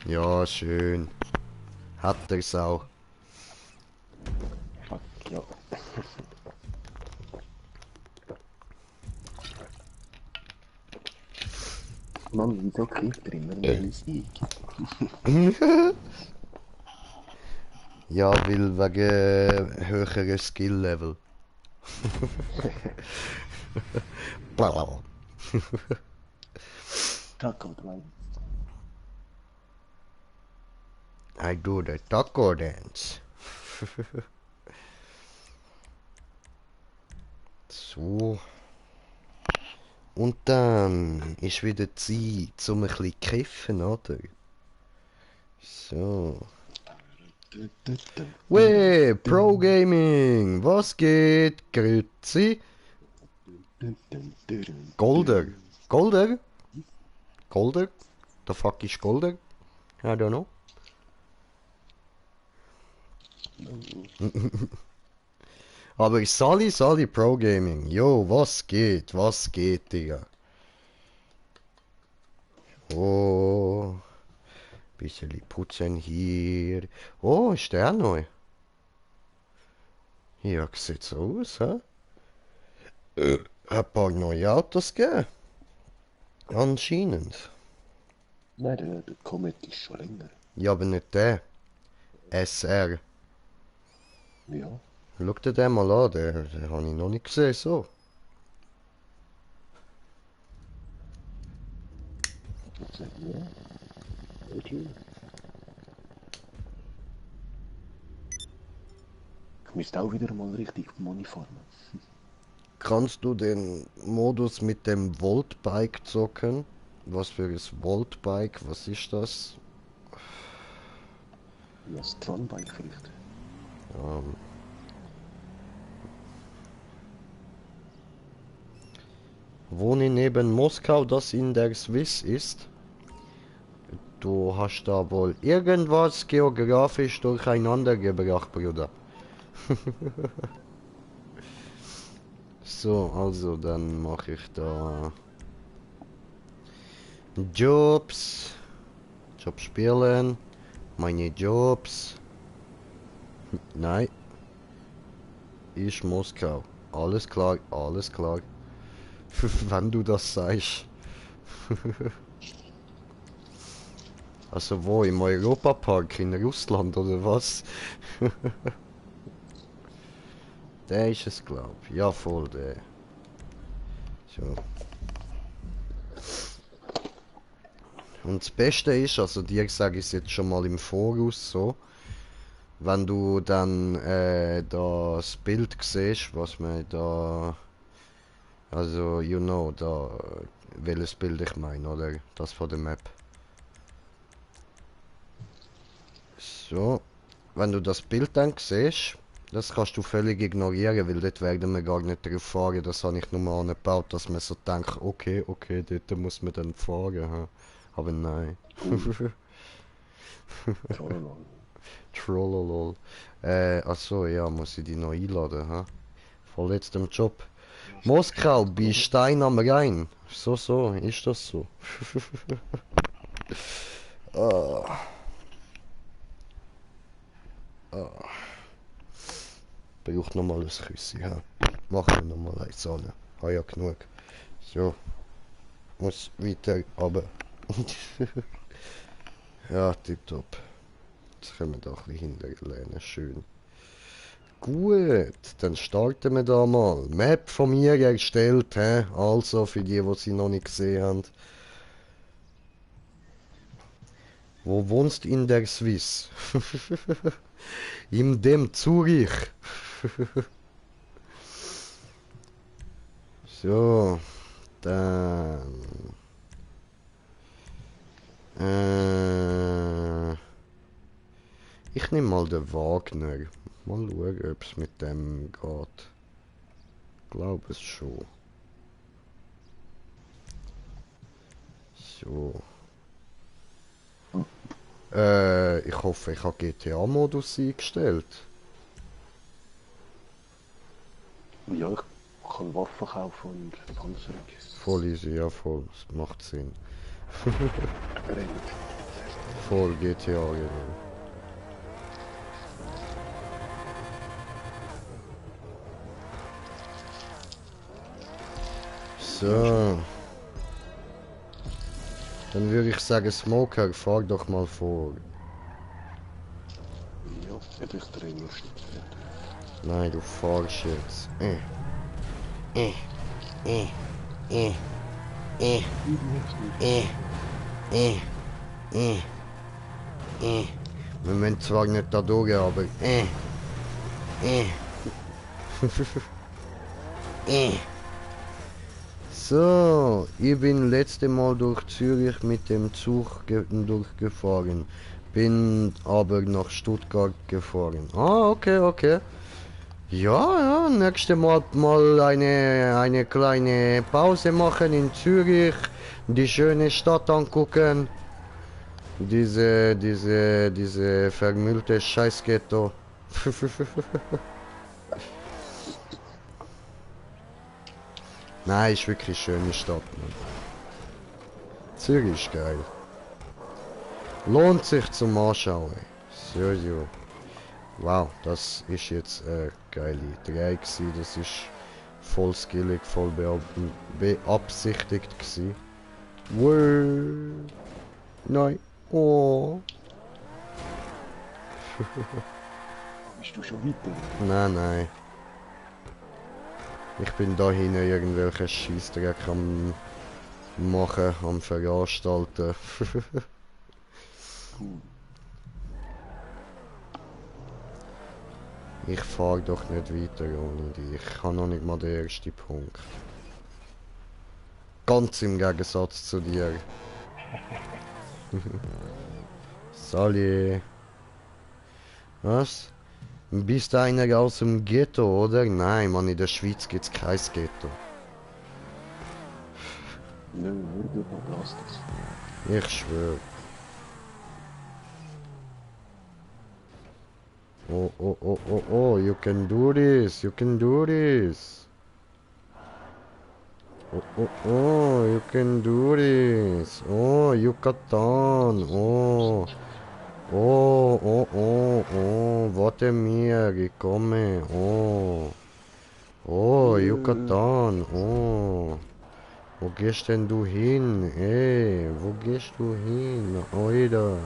S1: Ja, schön. Hat er's auch.
S2: Fuck, ja. Mann, wieso kriegt er immer einen Sieg?
S1: Ja, weil wegen höherer Skill-Level. Bla.
S2: Taco Drive.
S1: I do the taco dance. So. Und dann ist wieder Zeit, um ein bisschen kiffen, oder? So. Weh, Pro Gaming, was geht? Grüezi. Golder. Golder? Golder? The fuck is Golder? I don't know. Aber Sally Pro Gaming. Yo, was geht? Was geht, Digga? Oh, bisschen putzen hier. Oh, ist der neu? Ja, sieht so aus, hä? Ein paar neue Autos gegeben. Anscheinend.
S2: Nein, der Comet ist schon länger.
S1: Ja, aber nicht der. SR.
S2: Ja,
S1: Schau dir den mal an, den habe ich noch nicht gesehen, so.
S2: ja. Okay. Ich müsste auch wieder mal richtig Money farmen.
S1: Kannst du den Modus mit dem Voltbike zocken? Was für ein Voltbike? Was ist das?
S2: Ja, das Tron-Bike vielleicht.
S1: Ähm, wohne neben Moskau, das in der Swiss ist. Du hast da wohl irgendwas geografisch durcheinander gebracht, Bruder. So, also dann mache ich da Jobs. Job spielen. Meine Jobs. Nein. Ist Moskau. Alles klar, alles klar. Wenn du das sagst. Also wo? Im Europapark in Russland oder was? Der ist es, glaub. Ja, voll der. So. Und das Beste ist, also dir sage ich es jetzt schon mal im Voraus so, wenn du dann das Bild siehst, was man da, also you know, da, welches Bild ich meine, oder? Das von der Map. So, wenn du das Bild dann siehst, das kannst du völlig ignorieren, weil dort werden wir gar nicht drauf fahren. Das habe ich nur mal angebaut, dass man so denkt, okay, okay, dort muss man dann fahren. Ha? Aber nein.
S2: Trollolol.
S1: Trollolol. Achso, ja, muss ich die noch einladen, ha? Voll jetzt im Job. Moskau, bei Stein am Rhein. So, so, ist das so. Ah. Ah. Braucht nochmal ein Küssi, ha? Machen wir nochmal eins an. Ah ja, genug. So. Muss weiter, aber. Ja, tipptopp. Jetzt können wir da ein bisschen hinterlehnen, schön. Gut, dann starten wir da mal. Map von mir erstellt, hä? Also, für die, die sie noch nicht gesehen haben. Wo wohnst in der Swiss? In dem Zürich. So, dann. Ich nehme mal den Wagner. Mal schauen, ob es mit dem geht. Glaube es schon. So. Ich hoffe, ich habe GTA-Modus eingestellt.
S2: Ja, ich kann Waffen kaufen und Panzerung.
S1: Voll easy, ja voll. Das macht Sinn.
S2: Rennt.
S1: Voll GTA, genau. So. Dann würde ich sagen, Smoker, fahr doch mal vor.
S2: Ja, hätte ich den erst fertig.
S1: Nein, du fahrst jetzt. Äh, äh, äh, äh, Wir müssen zwar nicht da durch, aber So, ich bin letzte Mal durch Zürich mit dem Zug durchgefahren. Bin aber nach Stuttgart gefahren. Ah, okay, okay. Ja, ja, nächste Mal eine kleine Pause machen in Zürich, die schöne Stadt angucken, diese vermüllte Scheißghetto. Nein, ist wirklich eine schöne Stadt, Mann. Zürich ist geil. Lohnt sich zum Anschauen. So, so. Wow, das ist jetzt eine geile 3 gewesen. Das ist voll skillig, voll beabsichtigt gewesen. Wow. Nein. Oh.
S2: Bist du schon weiter?
S1: Nein, nein. Ich bin da hinten irgendwelche Scheissdreck am machen, am veranstalten.
S2: Cool.
S1: Ich fahre doch nicht weiter ohne dich. Ich habe noch nicht mal den ersten Punkt. Ganz im Gegensatz zu dir. Sali. Was? Bist einer aus dem Ghetto, oder? Nein, Mann, in der Schweiz gibt's kein Ghetto.
S2: Nö, nur durch noch Blasters.
S1: Ich schwöre. Oh, oh, oh, oh, oh, you can do this, you can do this. Oh, oh, oh, you can do this. Oh, Yucatan, oh. Oh, oh, oh, oh, warte mir, ich komme, oh. Oh, Yucatan, oh. Wo gehst denn du hin? Ey, wo gehst du hin? Oida.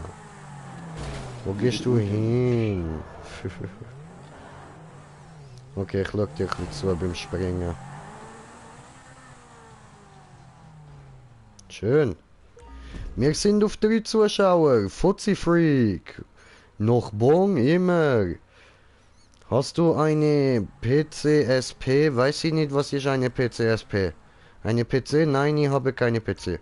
S1: Wo gehst du hin? Okay, ich schau dir ein zu beim Springen. Schön. Wir sind auf 3 Zuschauer. Fuzzy Freak. Noch Bon immer. Hast du eine PCSP? Weiß ich nicht, was ist eine PCSP? Eine PC? Nein, ich habe keine PC.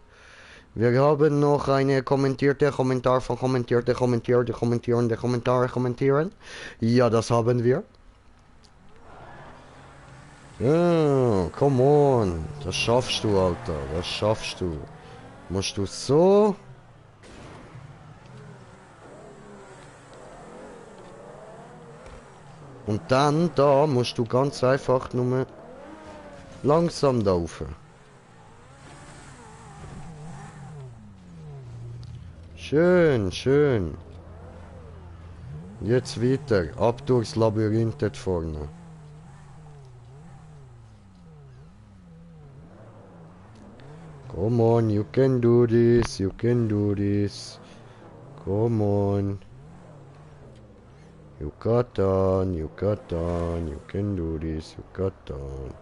S1: Wir haben noch eine kommentierte Kommentar von kommentierte, kommentierende Kommentare kommentieren. Ja, das haben wir. Ja, come on. Das schaffst du, Alter. Das schaffst du. Musst du so. Und dann da musst du ganz einfach nur langsam laufen. Schön, schön. Jetzt weiter. Ab durchs Labyrinth dort vorne. Come on, you can do this, you can do this. Come on. You got on, you got on, you can do this, you got on.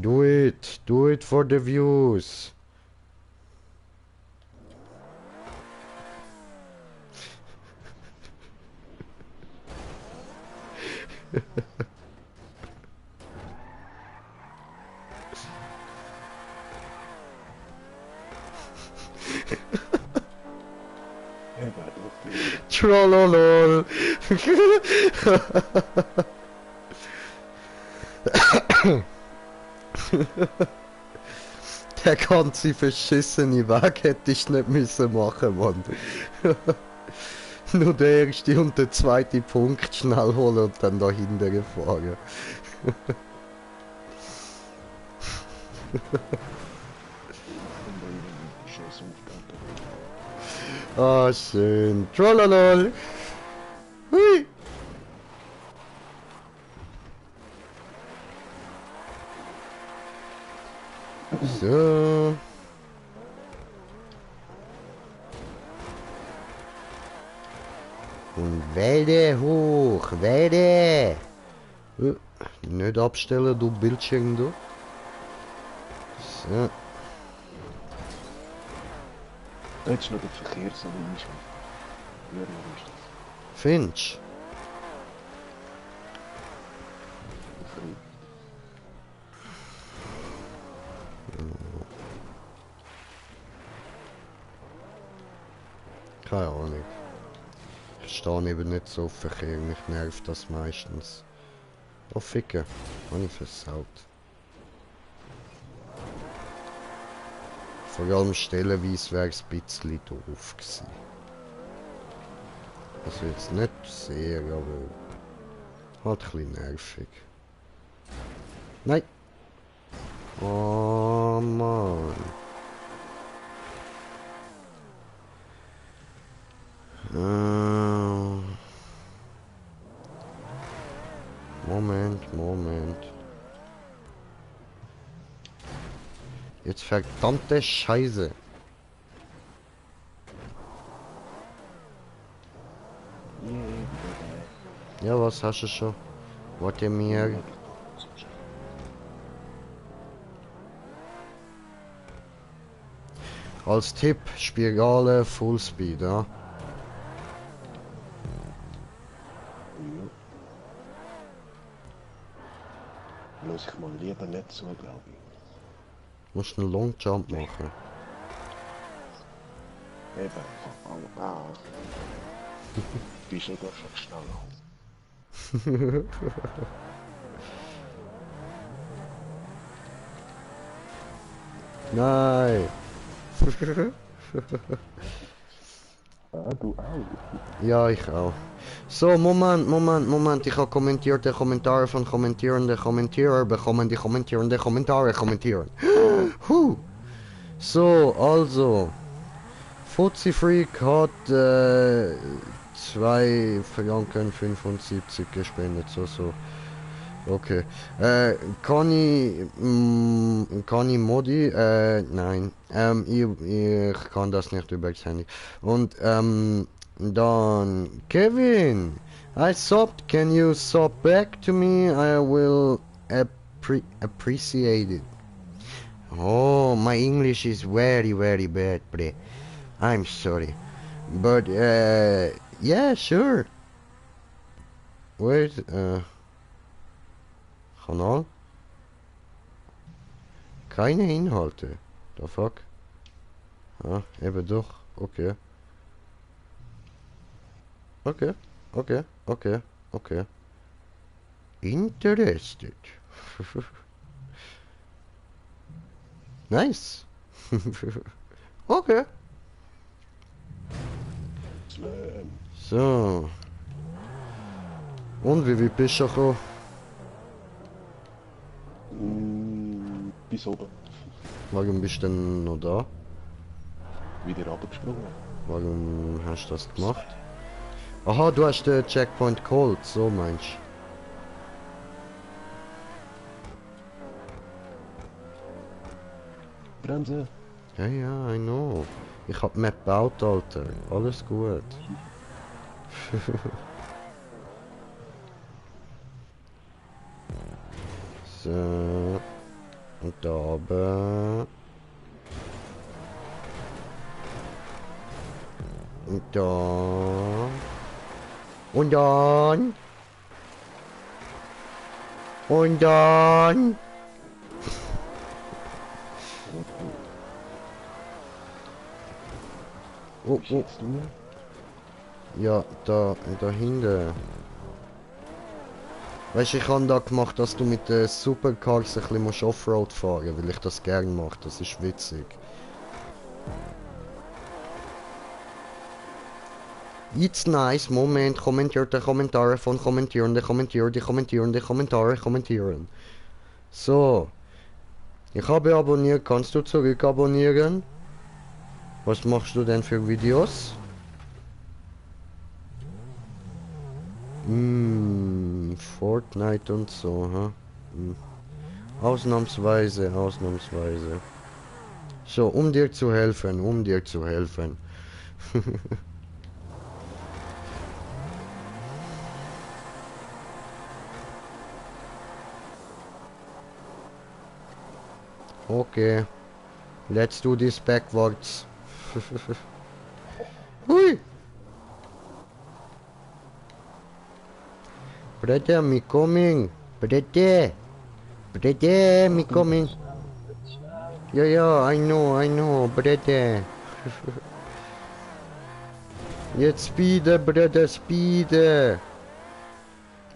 S1: Do it for the views. Trollolol. Der ganze verschissene Weg hätte ich nicht müssen machen, Mann. Nur der erste und der zweite Punkt schnell holen und dann dahinter fahren. Ah, schön. Trollolol. Hui. So. Und Wälde hoch, Wälde. Nicht abstellen, du Bildschirm, du. So.
S2: Jetzt noch der Verkehrsalarm. Wer ist das?
S1: Finch. Keine Ahnung. Ich stehe eben nicht so auf Verkehr, mich nervt das meistens. Oh Ficke, habe ich versaut. Vor allem stellenweise wäre es ein bisschen doof gewesen. Also jetzt nicht sehr, aber halt ein bisschen nervig. Nein! Oh Mann! Jetzt verdammte Scheiße. Ja, was hast du schon? Warte mir. Als Tipp, Spirale Fullspeed, ja?
S2: Los ich mal lieber nicht so, glaube ich.
S1: Musst einen Long Jump machen.
S2: Eben. Bist du doch schon schneller.
S1: Nein!
S2: Du auch.
S1: Ja, ich auch. So, Moment. Ich habe kommentierte Kommentare von kommentierenden Kommentierer bekommen, die kommentierende Kommentare kommentieren. So, also. Fuzzy Freak hat 2 Franken 75 gespendet, so. Okay. Kann ich Modi? Nein. Ich kann das nicht über das Handy. Und, dann, Kevin, I subbed. Can you sub back to me? I will appreciate it. Oh, my English is very bad, bre. I'm sorry. But, yeah, sure. Wait, Kanal? Keine Inhalte. The fuck? Ah, eben doch. Okay. Okay. Interested. Nice. Okay. So. Und wie bist du gekommen?
S2: Bis oben.
S1: Warum bist du denn noch da?
S2: Wieder runtergesprungen.
S1: Warum hast du das gemacht? Aha, du hast den Checkpoint geholt, so meinst
S2: du? Bremse.
S1: Ja, I know. Ich hab Map gebaut, Alter. Alles gut. So. Und da oben. Und da. Und dann. Und dann. Oh. Ja, da hinten. Weißt du, ich habe da gemacht, dass du mit den Supercars ein bisschen Offroad fahren musst, weil ich das gerne mache. Das ist witzig. Jetzt nice, Moment, kommentierte Kommentare von kommentieren. So. Ich habe abonniert, kannst du zurück abonnieren? Was machst du denn für Videos? Fortnite und so, ha? Ausnahmsweise. So, um dir zu helfen. Okay. Let's do this backwards. Hui! Brother, me coming. Brother, me coming. Yeah, I know, brother. Jetzt speed, brother, speed.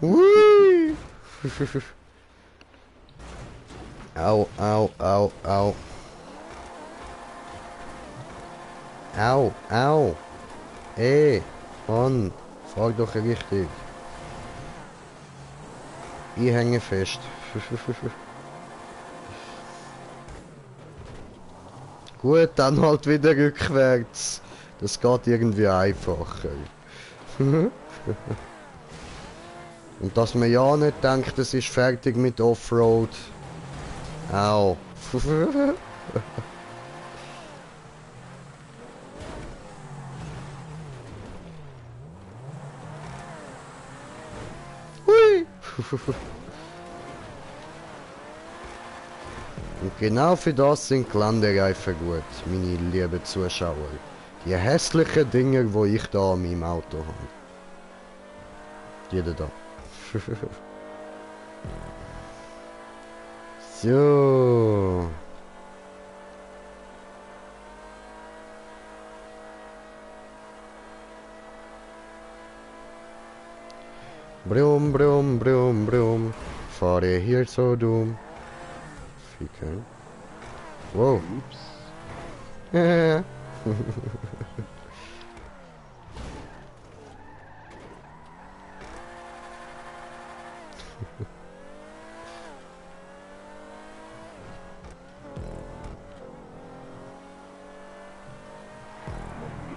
S1: Hui! Au. Ey, Mann, fahr doch richtig. Ich hänge fest. Gut, dann halt wieder rückwärts. Das geht irgendwie einfacher. Und dass man ja nicht denkt, es ist fertig mit Offroad. Au. Hui. Und genau für das sind Landereifen gut, meine lieben Zuschauer. Die hässlichen Dinger, wo ich da an meinem Auto habe. Jeder da. So. Brum, brum, brum, brum. Fahre hier so dumm. Ficken. Wow.
S2: Ups. Die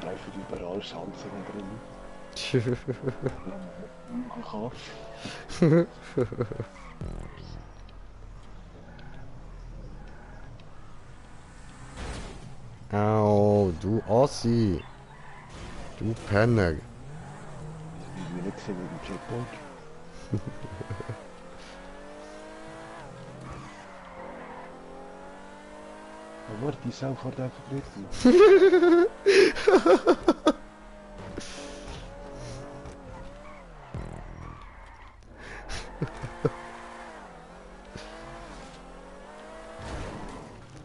S2: Reifen überall Schanzen drin. Kopf.
S1: Au, du Ossi. Du Penner.
S2: Ich will nicht gesehen mit dem Checkpoint. Aber die Sau vor der Vertriebten.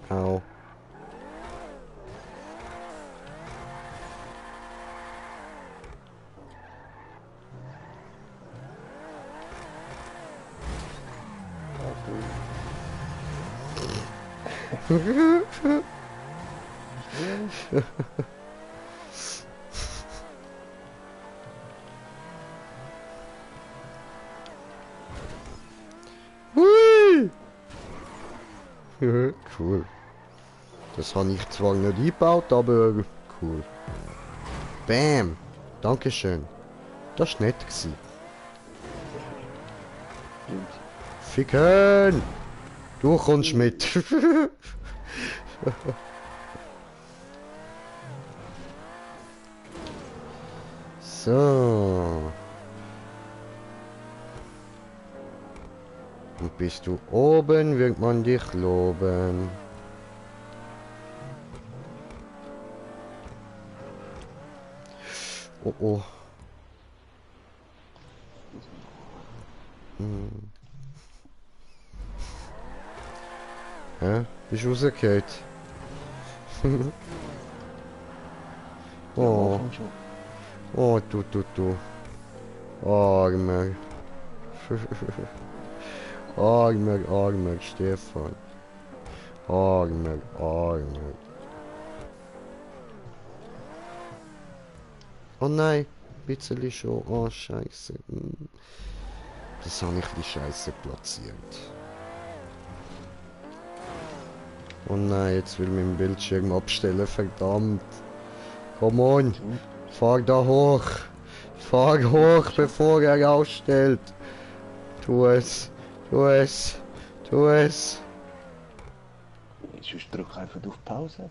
S1: Au. Hui. Cool. Das habe ich zwar nicht eingebaut, aber cool. Bam. Dankeschön. Das war nett gewesen.
S2: Stimmt.
S1: Ficken! Du kommst mit. So. Und bist du oben, wird man dich loben. Oh oh. Hm. Hä? Bist du rausgefallen? Oh.
S2: Ja, schon.
S1: Oh, du. Armer. Armer Stefan. Armer. Oh nein, ein bisschen schon. Oh, scheiße. Das habe ich die Scheiße platziert. Oh nein, jetzt will mein Bildschirm abstellen, verdammt. Come on, fahr da hoch. Fahr hoch, bevor er ausstellt. Tu es.
S2: Sonst drück einfach auf Pause.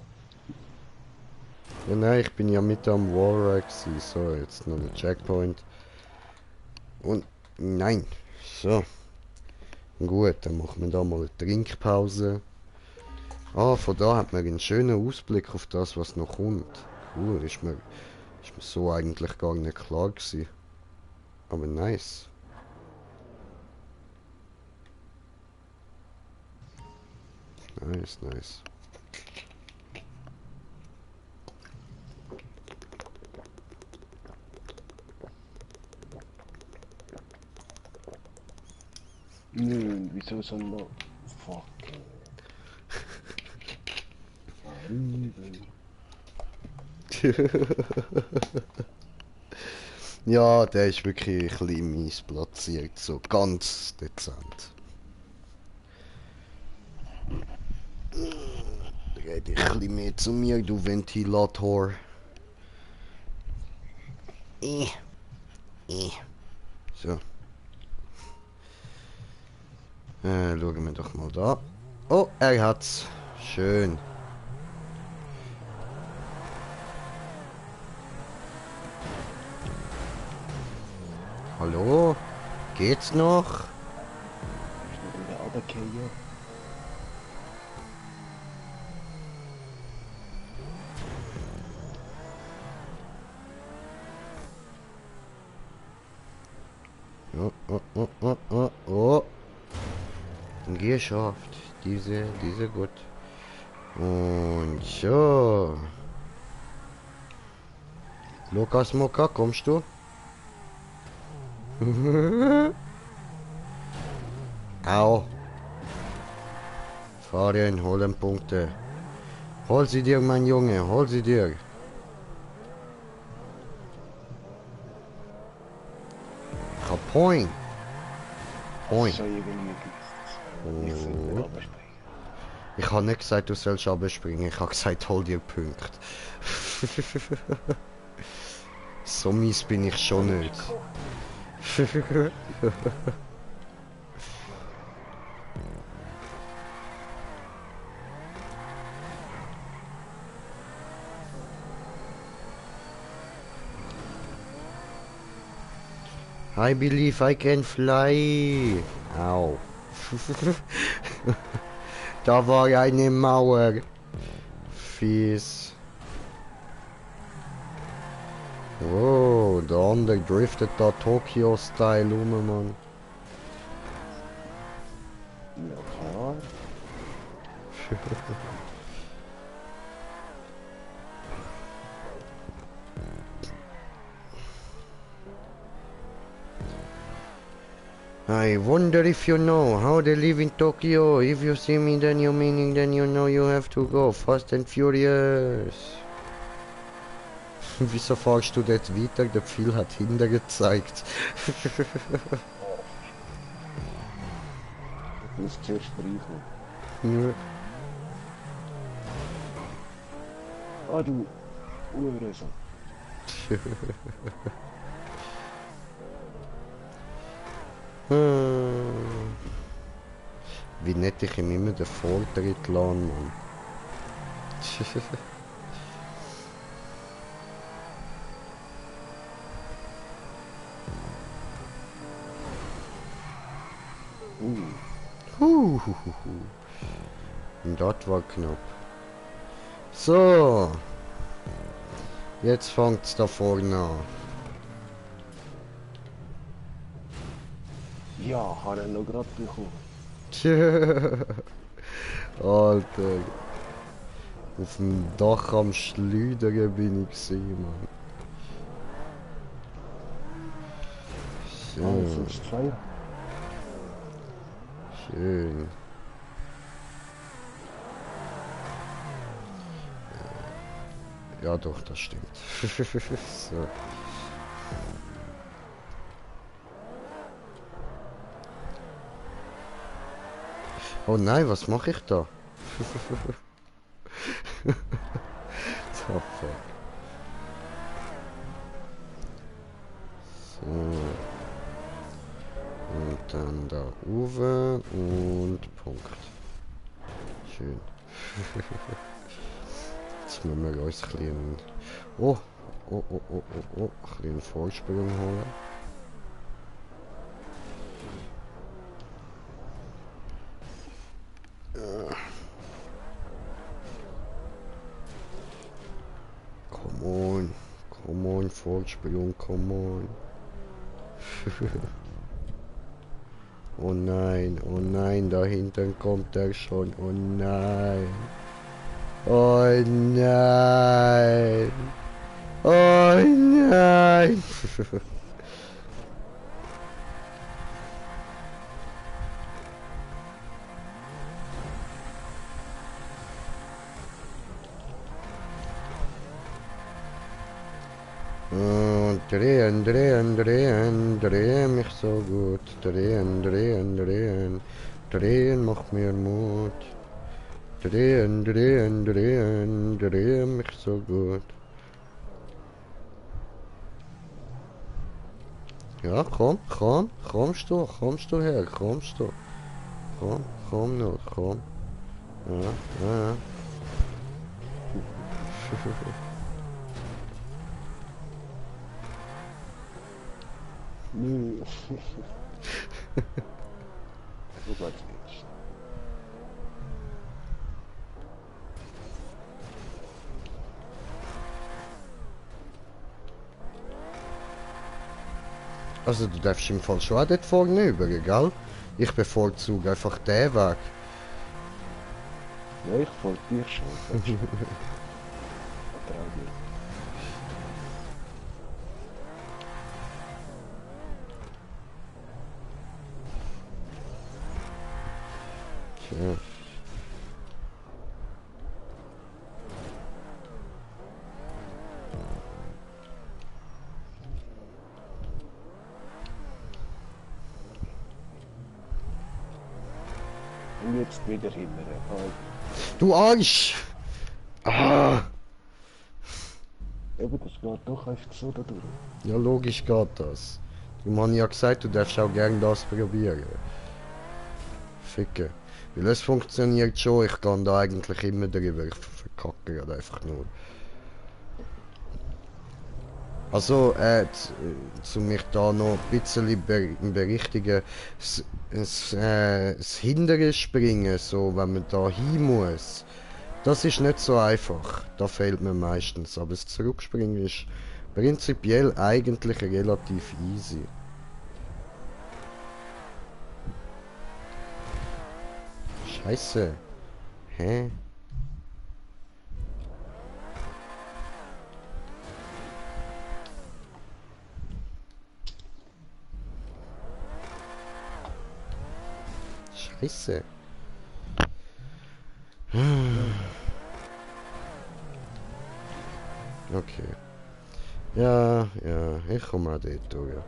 S1: Ja, nein, ich bin ja mit am Wallride gewesen. So, jetzt noch ein Checkpoint. Und nein. So. Gut, dann machen wir da mal eine Trinkpause. Ah, von da hat man einen schönen Ausblick auf das, was noch kommt. Cool, ist mir so eigentlich gar nicht klar gewesen. Aber nice. Nice.
S2: Nö, wieso soll man... Fuck.
S1: Ja, der ist wirklich ein bisschen mies platziert. So ganz dezent. Dreh dich ein bisschen mehr zu mir, du Ventilator. So. Schauen wir doch mal da. Oh, er hat's. Schön. Hallo? Geht's noch?
S2: Ich noch wieder runtergehen.
S1: Oh, oh, oh, oh, oh, oh. Geschafft. Diese gut. Und so. Lukas Mucker, kommst du? Au. Fahren, holen Punkte. Hol sie dir, mein Junge, hol sie dir. Point. Point.
S2: Soll irgendwie nicht so abspringen.
S1: Ich habe nicht gesagt, du sollst abspringen. Ich habe gesagt, hol dir Punkte. So mies bin ich schon nicht. I believe I can fly. Au. Da war eine Mauer. Fies. Oh, der andere driftet da Tokyo-Style um, Mann.
S2: Ja, klar.
S1: I wonder if you know how they live in Tokyo. If you see me, then you meaning, then you know you have to go fast and furious. Wieso fahrst du dort weiter? Der Pfeil hat hinter gezeigt.
S2: Ich muss zuerst streichen.
S1: Ja.
S2: Ah, du Uhrensohn.
S1: Wie nett ich ihm immer den Vortritt lasse, Mann. Und das war knapp. So. Jetzt fängt's da vorne an.
S2: Ja, habe ich noch gerade bekommen.
S1: Alter. Auf dem Dach am Schleudern bin ich gesehen, Mann.
S2: Ah,
S1: So.
S2: 5-2.
S1: Schön. Ja doch, das stimmt. So. Oh nein, was mache ich da? So, fuck. So. Und dann da oben und Punkt. Schön. Jetzt müssen wir uns ein bisschen... Oh, ein bisschen Vorsprung holen. Come on, Vorsprung, come on. Oh nein, da hinten kommt er schon, oh nein. Oh nein. Oh nein. Und drehen mich so gut. Drehen macht mir Mut. Drehen mich so gut. Ja, kommst du her, komm nur, komm. Ja, ja.
S2: Nö. So geht's nicht.
S1: Also du darfst im Fall schon auch dort vorne rüber, gell? Ich bevorzuge einfach den Weg.
S2: Ja, ich folge dir schon. Vertrau dir.
S1: Tja.
S2: Und jetzt wieder hinten.
S1: Du Arsch! Ah!
S2: Eben, das geht doch einfach so da durch.
S1: Ja, logisch geht das. Du hast ja gesagt, du darfst auch gern das probieren. Ficke. Weil es funktioniert schon, ich kann da eigentlich immer drüber. Ich verkacke gerade einfach nur. Also, zu mich da noch ein bisschen berichtigen, das hintere Springen, so, wenn man da hin muss, das ist nicht so einfach. Da fehlt mir meistens. Aber das Zurückspringen ist prinzipiell eigentlich relativ easy. Scheiße. Hä? Scheiße. Okay. Ja, ja, ich komme auch dort durch.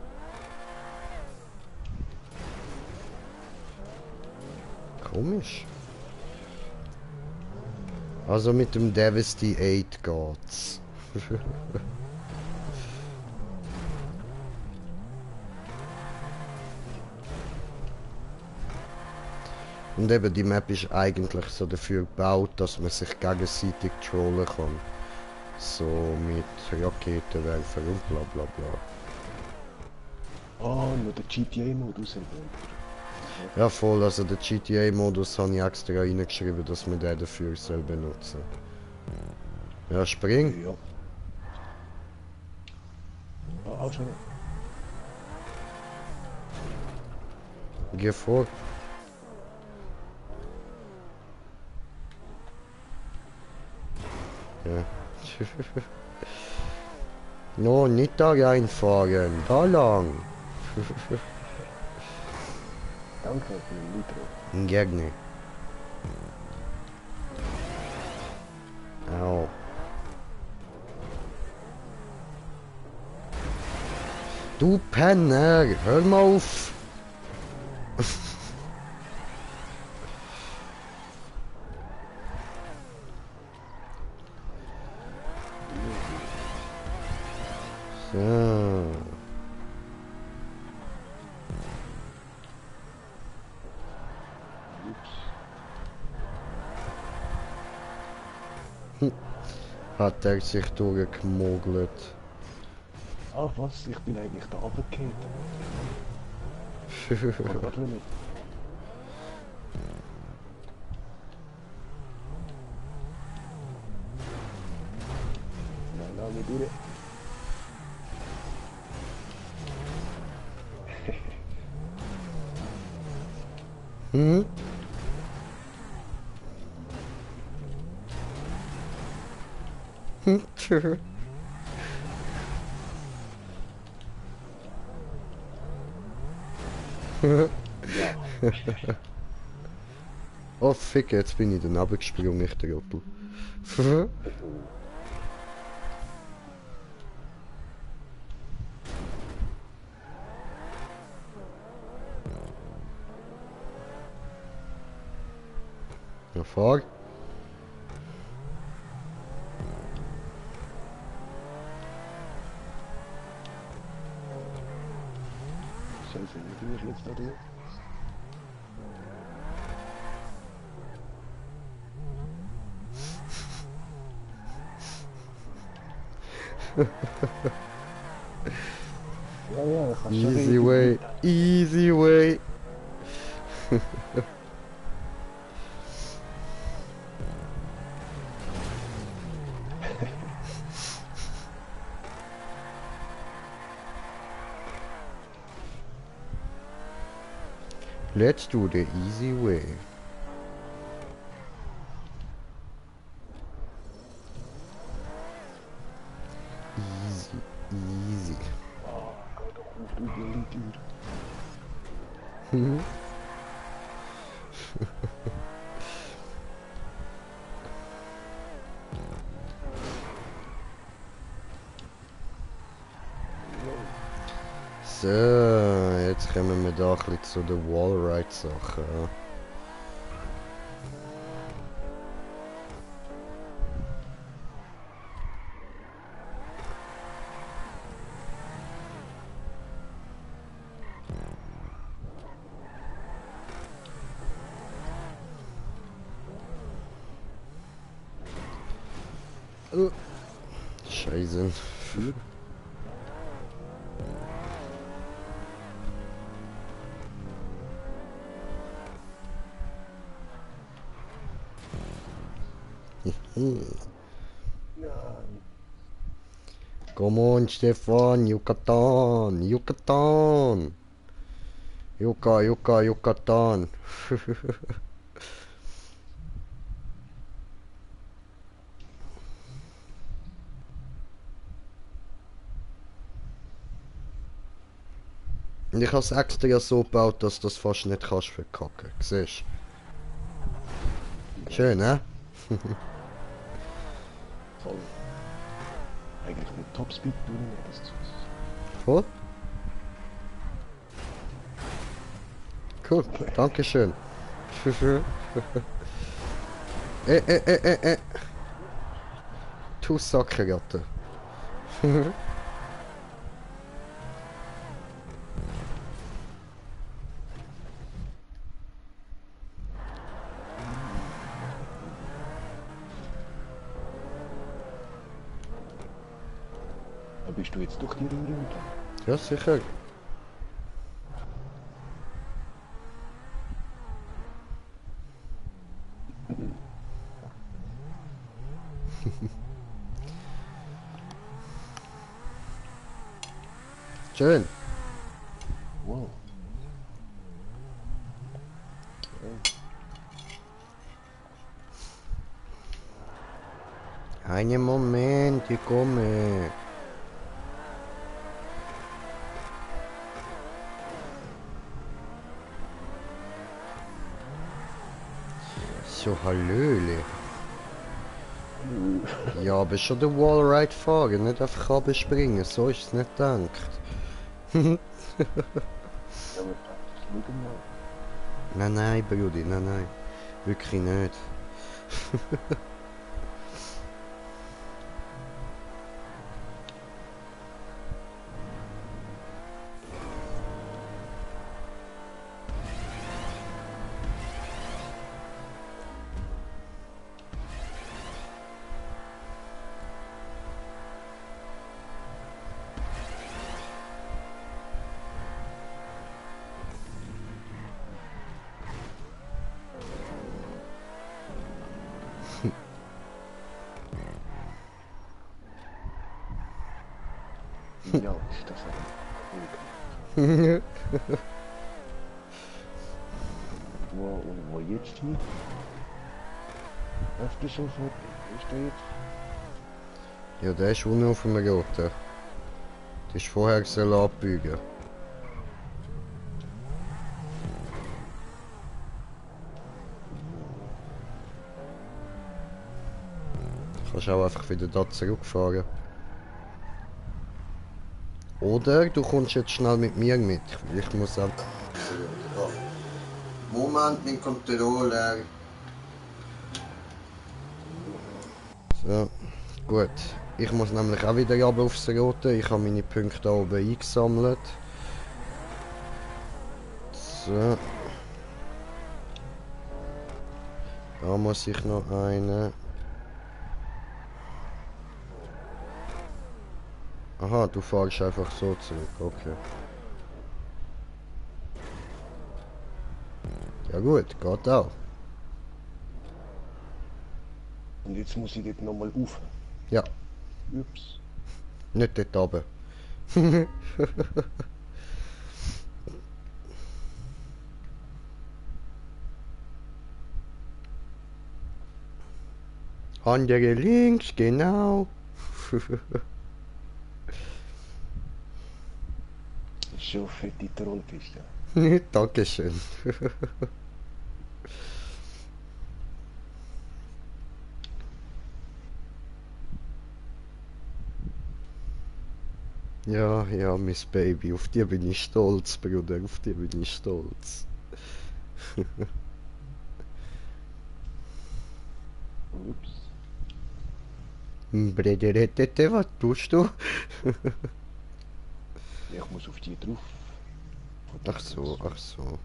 S1: Komisch. Also mit dem Devastate geht's. Und eben, die Map ist eigentlich so dafür gebaut, dass man sich gegenseitig trollen kann. So mit Raketenwerfer und bla bla bla.
S2: Ah, nur der GTA-Modus erwähnt.
S1: Ja voll, also den GTA-Modus habe ich extra reingeschrieben, dass man den dafür soll benutzen. Ja, spring.
S2: Ja. Ah, auch schon.
S1: Geh vor. Ja. No, nicht da reinfahren, da lang.
S2: Danke für den Nitro.
S1: Gerne. Au. Du Penner, hör mal auf. So. Hat er sich durchgemogelt.
S2: Ach was, ich bin eigentlich da runtergefallen. Warte nicht. Nein, nein, nicht durch.
S1: Hm? Hm? Oh fick, jetzt bin ich daneben gesprungen, ich der Joppel. Ja, fahr.
S2: Scheiße, wie bin ich jetzt da durch? Ja, ja, kannst schon
S1: Easy
S2: reden.
S1: way, easy way. Let's do the easy way. Easy, easy.
S2: Oh, geh doch auf, du Vollidiot.
S1: So, jetzt kommen wir da ein bisschen zu den Wallride-Sachen. Ja. Scheiße.
S2: Nein.
S1: Come on, Stefan, Yucatan, Yucatan. Yucatan. Und ich habe es extra so gebaut, dass du das fast nicht kannst verkacken. Siehst du? Schön, ne?
S2: Voll. Eigentlich mit Topspeed tun wir das Zeugs.
S1: Voll? Cool, dankeschön. Du Sackergatte.
S2: Da bist du jetzt durch die Röhre und
S1: Ja, sicher. Schön.
S2: wow.
S1: Einen Moment, ich komme. So, hallöle. Ja, aber schon der Wallride fahren, nicht einfach runterspringen, so ist es nicht gedacht.
S2: Ja, aber schau mal.
S1: Nein, Brudi, nein. Wirklich nicht.
S2: Ja, ist das aber. Wo jetzt hin? Auf der Sofa? Wo ist der jetzt?
S1: Ja, der ist unten auf dem Roten. Der ist vorher soll abbügen. Du kannst auch einfach wieder da zurückfahren. Oder du kommst jetzt schnell mit mir mit. Ich muss auch... Moment, mein Controller. So, gut. Ich muss nämlich auch wieder runter aufs Rote. Ich habe meine Punkte da oben eingesammelt. So. Da muss ich noch eine. Aha, du fährst einfach so zurück, okay. Ja gut, geht auch.
S2: Und jetzt muss ich dort nochmal rauf.
S1: Ja,
S2: Ups.
S1: nicht dort oben. Andere links, genau.
S2: Das ist schon eine fette Trollpiste.
S1: Dankeschön. Ja, ja, Miss Baby, auf die bin ich stolz, Bruder, auf die bin ich stolz.
S2: Ups.
S1: Brederetete, was tust du?
S2: Ich muss auf die drauf.
S1: Ach so, ach so.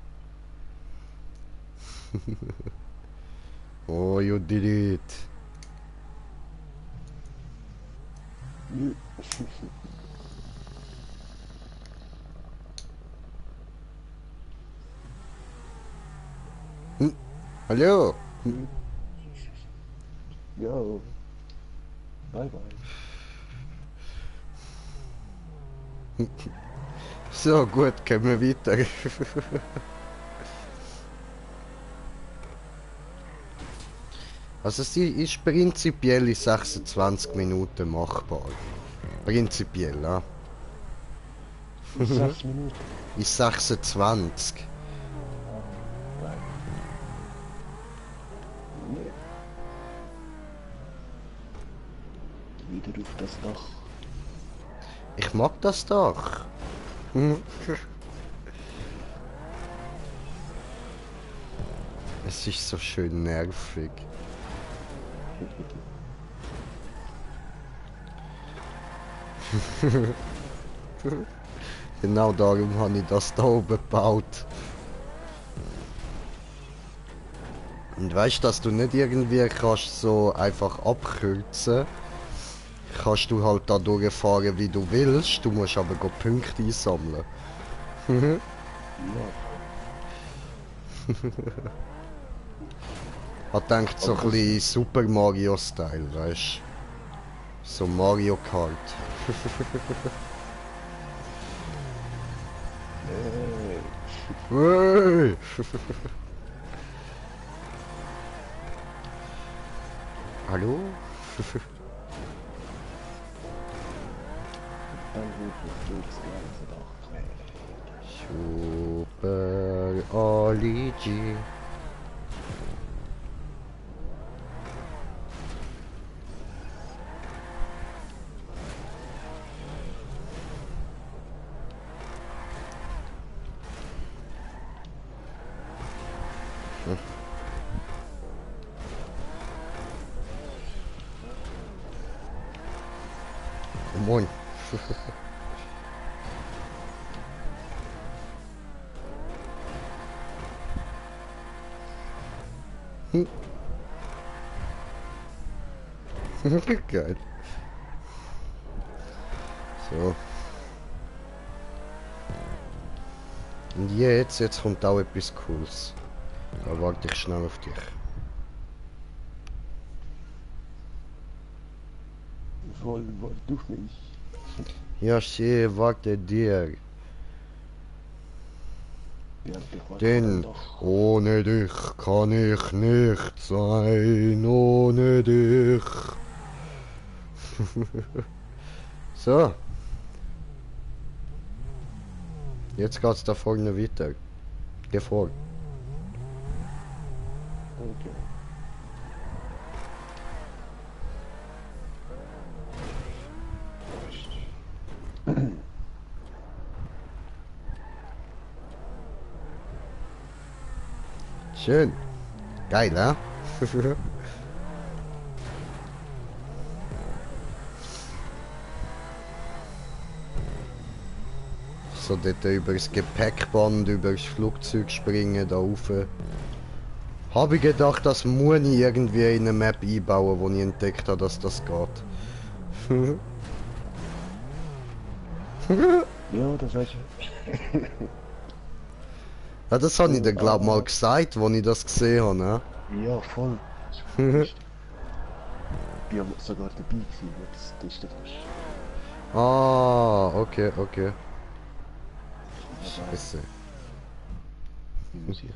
S1: Oh, you did it.
S2: Nö.
S1: Hallo?
S2: Ja. Bye bye.
S1: So, gut, können wir weiter. Also sie ist prinzipiell in 26 Minuten machbar. Prinzipiell, ja.
S2: 6 Minuten.
S1: In 26.
S2: Geil. Nee. Wieder auf das Dach.
S1: Ich mag das doch. Es ist so schön nervig. Genau darum habe ich das da oben gebaut. Und weißt, dass du nicht irgendwie kannst so einfach abkürzen. Kannst du halt da durchfahren wie du willst. Du musst aber go Punkte einsammeln.
S2: Ja.
S1: Hat denkt so ein bisschen Super Mario Style, weißt? So Mario Kart. Hey. Hallo?
S2: Dann rufe ich durchs ganze Dach quer.
S1: Super Oli G. Moin. Geil. So. Und jetzt kommt auch etwas Cooles. Da warte ich schnell auf dich.
S2: Voll, warte auf mich.
S1: Ja, schön, warte dir.
S2: Ja, ich warte
S1: Denn
S2: doch.
S1: ohne dich kann ich nicht sein, ohne dich. So. Jetzt geht's da vorne weiter. Geh vor.
S2: Okay.
S1: Schön. Geil, ne? So dort über das Gepäckband, über das Flugzeug springen, da rauf. Habe ich gedacht, das muss ich irgendwie in eine Map einbauen, wo ich entdeckt habe, dass das geht.
S2: Ja, das weißt du.
S1: Ja, das habe ich dir glaub mal gesagt, als ich das gesehen habe, ne?
S2: Ja, voll. Ich bin ja sogar dabei gewesen, wo das testen kannst.
S1: Ah, okay, okay.
S2: Aber
S1: Scheiße.
S2: bin mir sicher.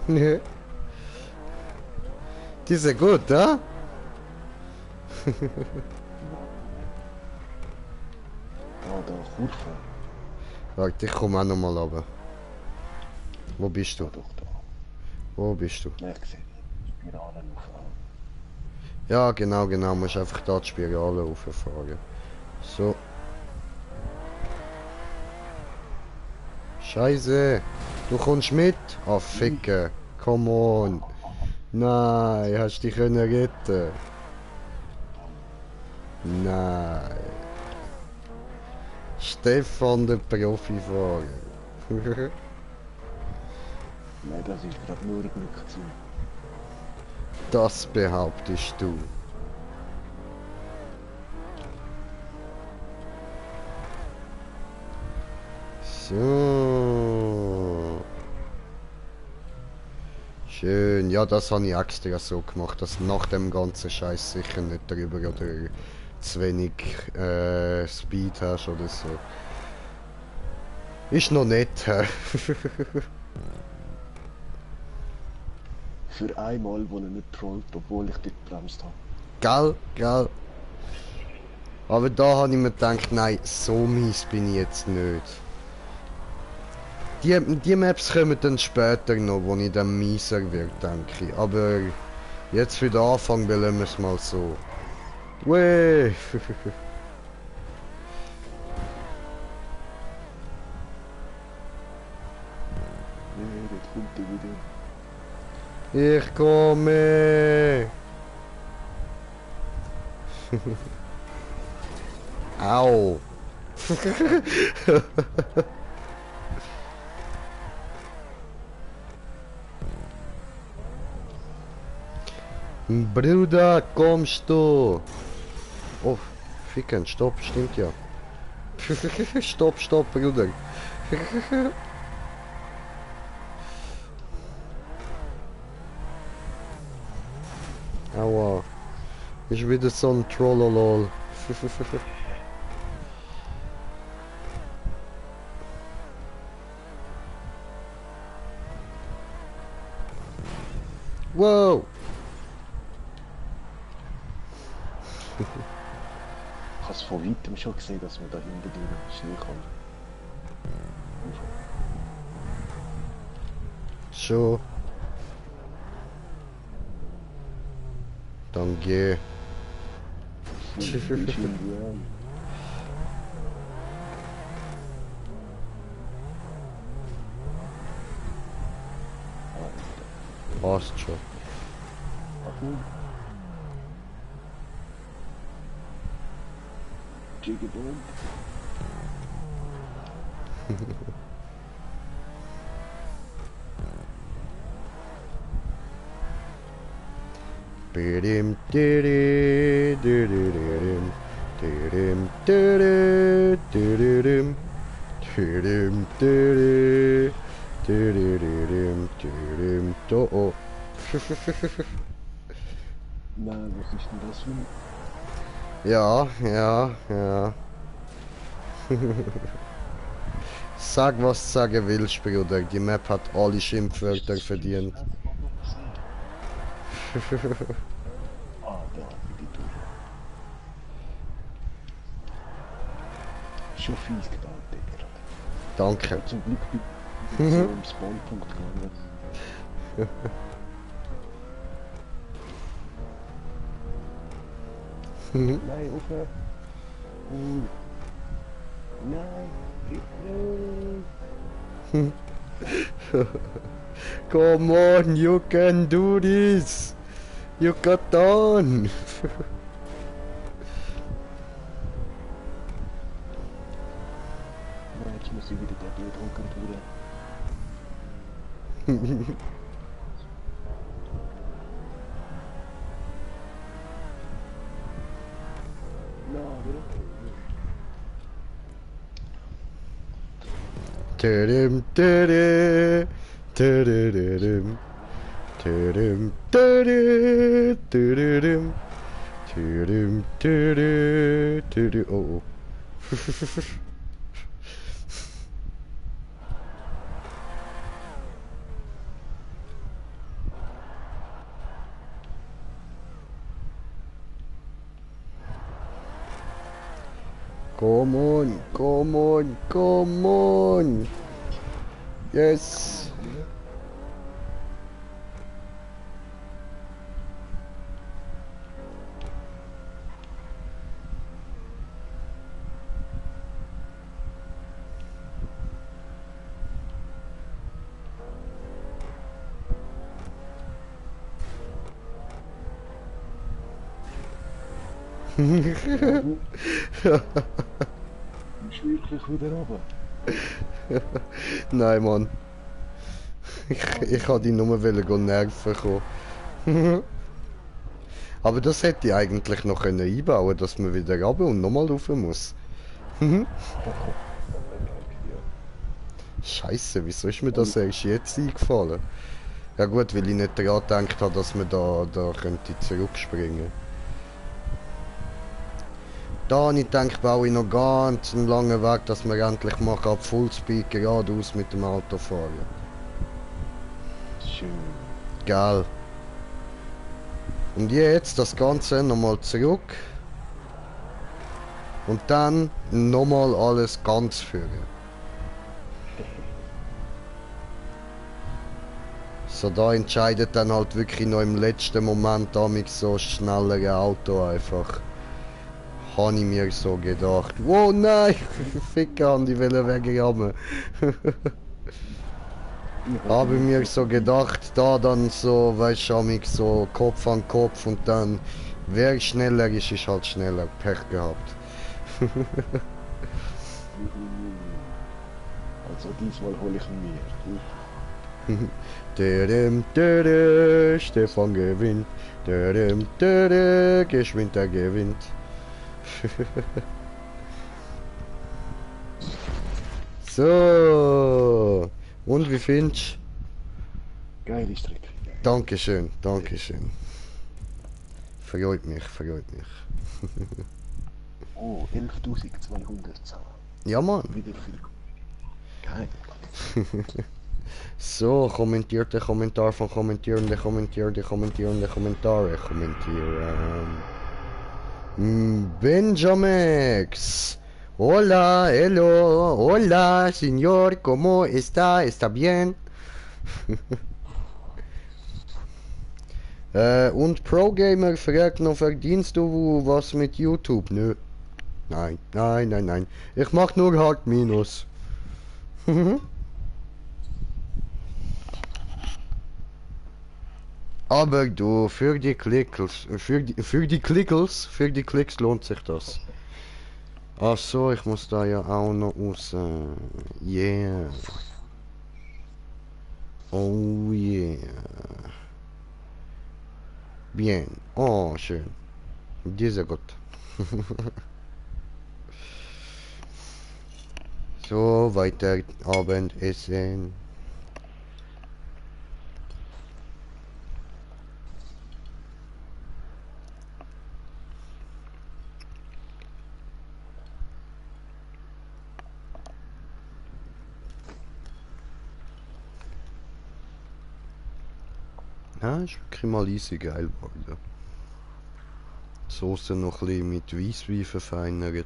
S2: Was?
S1: Die sind gut, ne?
S2: Ah, da, Kurve.
S1: Warte, ich komme auch noch mal runter. Wo bist
S2: Ah,
S1: du?
S2: doch, da.
S1: Wo bist du?
S2: Nein, ich sehe die Spiralen auffahren.
S1: Ja, genau, genau. Musst einfach da die Spirale rauffahren. So. Scheiße. Du kommst mit? Ah, Ficke. Come on. Nein, hast dich können retten? Nein. Stefan, der Profifahrer.
S2: Nein, das ist gerade nur Glück gewesen.
S1: Das behauptest du. So. Schön. Ja, das habe ich extra so gemacht, dass nach dem ganzen Scheiß sicher nicht drüber oder zu wenig Speed hast oder so. Ist noch nett, hä?
S2: Für einmal, wo er nicht trollt, obwohl ich dort gebremst habe.
S1: Gell, gell. Aber da habe ich mir gedacht, nein, so mies bin ich jetzt nicht. Die Maps kommen dann später noch, wo ich dann mieser wird, denke ich. Aber jetzt für den Anfang belassen wir es mal so. Weh!
S2: Nee, dort kommt er wieder.
S1: Ich komme! Au! Bruder, kommst du? Oh, ficken, stopp, stimmt ja. Stopp, stopp, Bruder. Aua. Ist wieder so ein Trollolol. Wow!
S2: Ich habe es von weitem schon gesehen, dass man da hinten drin Schnee kommt.
S1: Schon. Dann geh. Passt schon.
S2: Jiggabomb.
S1: Didim, didi, dididim, didim, didi, dididim, didim, didi, dididim, didim, do. Oh.
S2: Nein, was ist denn das für ein...
S1: Ja, ja, ja. Sag, was du sagen willst, Bruder. Die Map hat alle Schimpfwörter verdient.
S2: Ah, da, die Tour. Schon fies gebaut, Digga.
S1: Danke.
S2: Zum Glück bin ich so am Spawnpunkt gegangen. Nein, aufhören. Nein,
S1: Come on, you can do this. You got on.
S2: Nein, jetzt muss ich wieder der Bierdrucker durch.
S1: Tudum, tudu, tudududum. Tudum, tudu, tududum. Tudum, tudu, tudu. Oh, oh. Come on, come on, come on. Yes.
S2: Bist du wirklich wieder runter?
S1: Nein, Mann. Ich wollte dich nur nerven kommen. Aber das hätte ich eigentlich noch einbauen können, dass man wieder runter und nochmal rauf muss. Scheiße, wieso ist mir das erst jetzt eingefallen? Ja gut, weil ich nicht daran gedacht habe, dass man da könnte zurückspringen. Da habe ich gedacht, baue ich noch ganz einen langen Weg, dass wir endlich mal ab Fullspeed geradeaus mit dem Auto fahren.
S2: Schön.
S1: Geil. Und jetzt das Ganze nochmal zurück. Und dann nochmal alles ganz führen. So, da entscheidet dann halt wirklich noch im letzten Moment damit so schnellere Auto einfach. Habe ich mir so gedacht. Wow, nein! Ficker an die Welle weggegangen. Habe mir so gedacht, da dann so, weißt du, so Kopf an Kopf und dann, wer schneller ist halt schneller. Pech gehabt.
S2: Also diesmal hole ich ihn mir.
S1: Dödem, dödö, Stefan gewinnt. Dödem, dödö, Geschwinter gewinnt. So. Und wie findest du?
S2: Geile Strecke.
S1: Dankeschön, Dankeschön. Freut mich, freut mich.
S2: Oh, 11.200 Zahlen.
S1: Ja, Mann.
S2: Wieder viel. Geil.
S1: So, kommentiert der Kommentar von kommentierende kommentierende Kommentare kommentieren. Benjamex. Hola, hello, hola, señor, ¿cómo está? ¿Está bien? Und ProGamer fragt noch, verdienst du was mit YouTube? Nö. Nein, nein, nein, nein. Ich mach nur hart Minus. Aber du, für die Klicks lohnt sich das. Ach so, ich muss da ja auch noch raus. Yeah. Oh yeah. Bien. Oh, schön. Dieser gut. So, weiter Abendessen. Ja, ist wirklich mal easy geil geworden. Die Soße noch ein bisschen mit Weisswein verfeinert.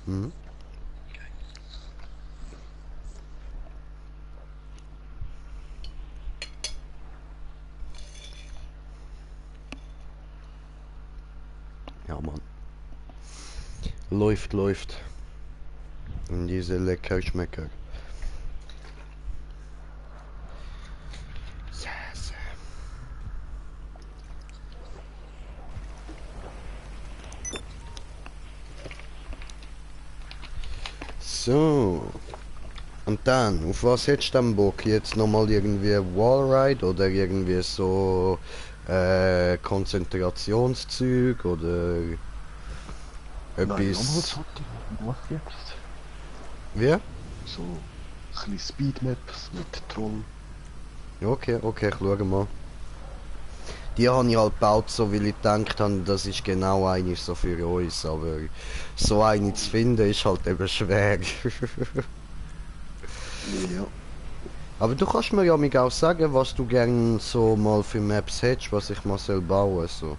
S1: Hm? Ja, Mann. Läuft, läuft. Und diese lecker Schmecker. Yes. So. Und dann, auf was hättest du dann Bock? Jetzt nochmal irgendwie Wallride oder irgendwie so Konzentrationszüg oder
S2: Nein, nochmal
S1: etwas.
S2: so, was jetzt?
S1: Wie?
S2: So ein bisschen Speedmaps mit Troll.
S1: Ja, okay, okay, ich schau mal. Die habe ich halt gebaut, so weil ich gedacht habe, das ist genau eine so für uns, aber so eine zu finden ist halt eben schwer.
S2: Ja.
S1: Aber du kannst mir ja mich auch sagen, was du gern so mal für Maps hättest, was ich mal soll bauen so.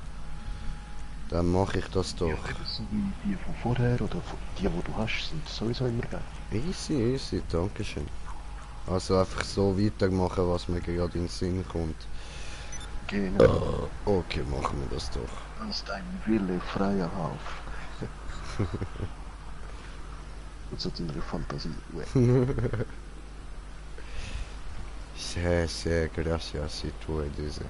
S1: Dann mache ich das
S2: Ja,
S1: doch.
S2: eben so wie die von vorher oder die du hast, sind sowieso immer geil.
S1: Easy, easy, dankeschön. Also einfach so weitermachen, was mir gerade in den Sinn kommt.
S2: Genau.
S1: Okay, machen wir das doch.
S2: Lass deinen Wille freier Lauf. Also deine Fantasie.
S1: Sehr, sehr gracias, si tú eres.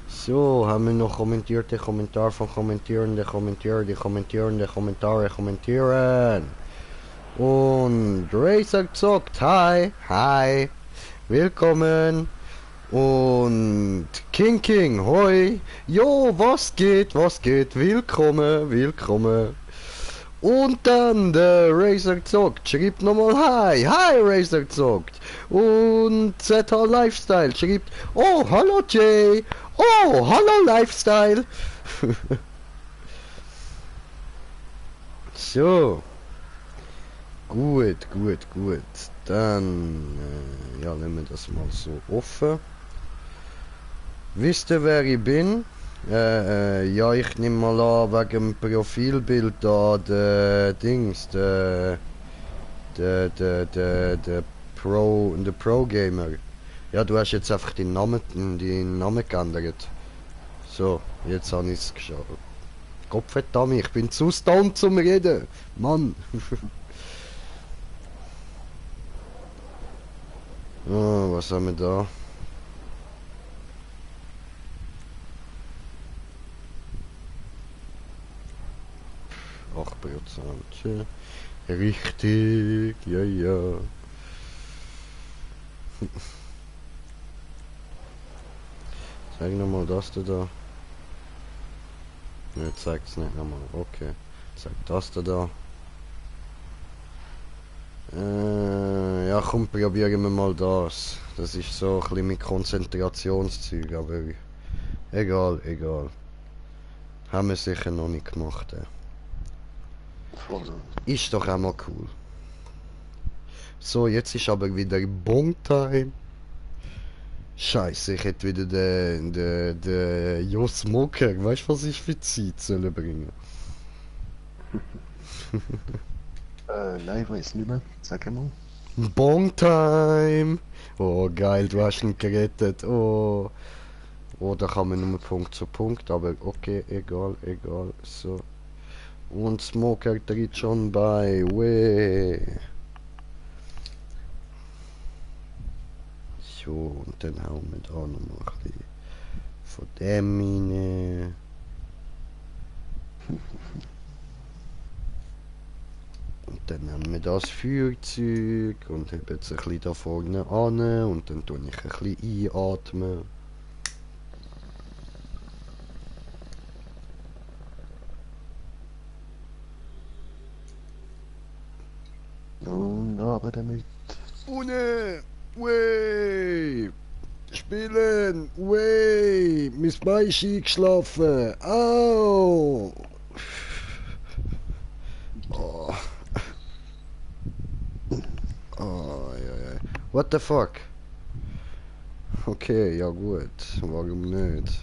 S1: So, haben wir noch kommentierte Kommentar von Kommentierende, Kommentierende, Kommentierende, Kommentare, kommentieren. Und Razer zockt, hi, hi, willkommen. Und King King, hoi, jo, was geht, willkommen, willkommen. Und dann der Razer zockt, schreibt nochmal Hi, Hi Razer zockt. Und ZH Lifestyle schreibt, oh, hallo Jay, oh, hallo Lifestyle. So, gut, gut, gut. Dann, ja, nehmen wir das mal so offen. Wisst ihr, wer ich bin? Ja, ich nehme mal an, wegen dem Profilbild da, der Dings, der Pro Gamer. Ja, du hast jetzt einfach deinen Namen geändert. So, jetzt habe ich es geschafft. Gottverdammt, ich bin zu stoned zum Reden. Mann. Oh, was haben wir da? %. Richtig, ja, ja. Zeig nochmal das da. Ne, zeigt's nicht nochmal. Okay. Zeig das da. Ja, komm, probieren wir mal das. Das ist so ein bisschen mit Konzentrationszeug, aber egal, egal. Haben wir sicher noch nicht gemacht.
S2: Voll.
S1: Ist doch auch mal cool. So, jetzt ist aber wieder Bon-Time. Scheiße, ich hätte wieder den Jos Moker, weißt du, was ich für Zeit sollen bringen?
S2: Nein, weiß nicht mehr. Sag mal.
S1: Bon-Time! Oh, geil, du hast ihn gerettet. Oh. Oh, da kann man nur Punkt zu Punkt, aber okay, egal, egal. So. Und Smoker tritt schon bei. Weh. So, und dann hauen wir da noch mal ein bisschen von dem rein. Und dann nehmen wir das Feuerzeug und heben es ein bisschen da vorne an und dann tue ich ein bisschen einatmen.
S2: Und aber damit.
S1: Ohne! Wey! Spielen! Wey! Mein Bein ist eingeschlafen! Au! Oh. Oh, ja, ja. What the fuck? Okay, ja gut. Warum nicht?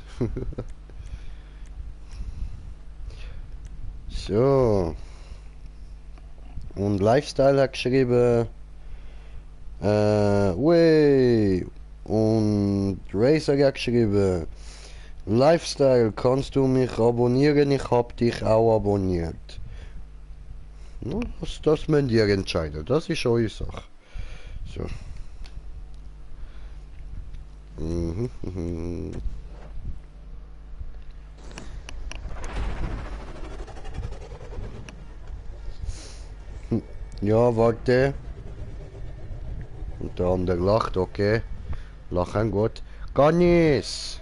S1: So. Und Lifestyle hat geschrieben. Wey. Und Razer hat geschrieben. Lifestyle, kannst du mich abonnieren? Ich hab dich auch abonniert. No, das müsst ihr entscheiden. Das ist eure Sache. So. Mhm, mhm. Ja, warte. Und der andere lacht, okay. Lachen gut. Ganis!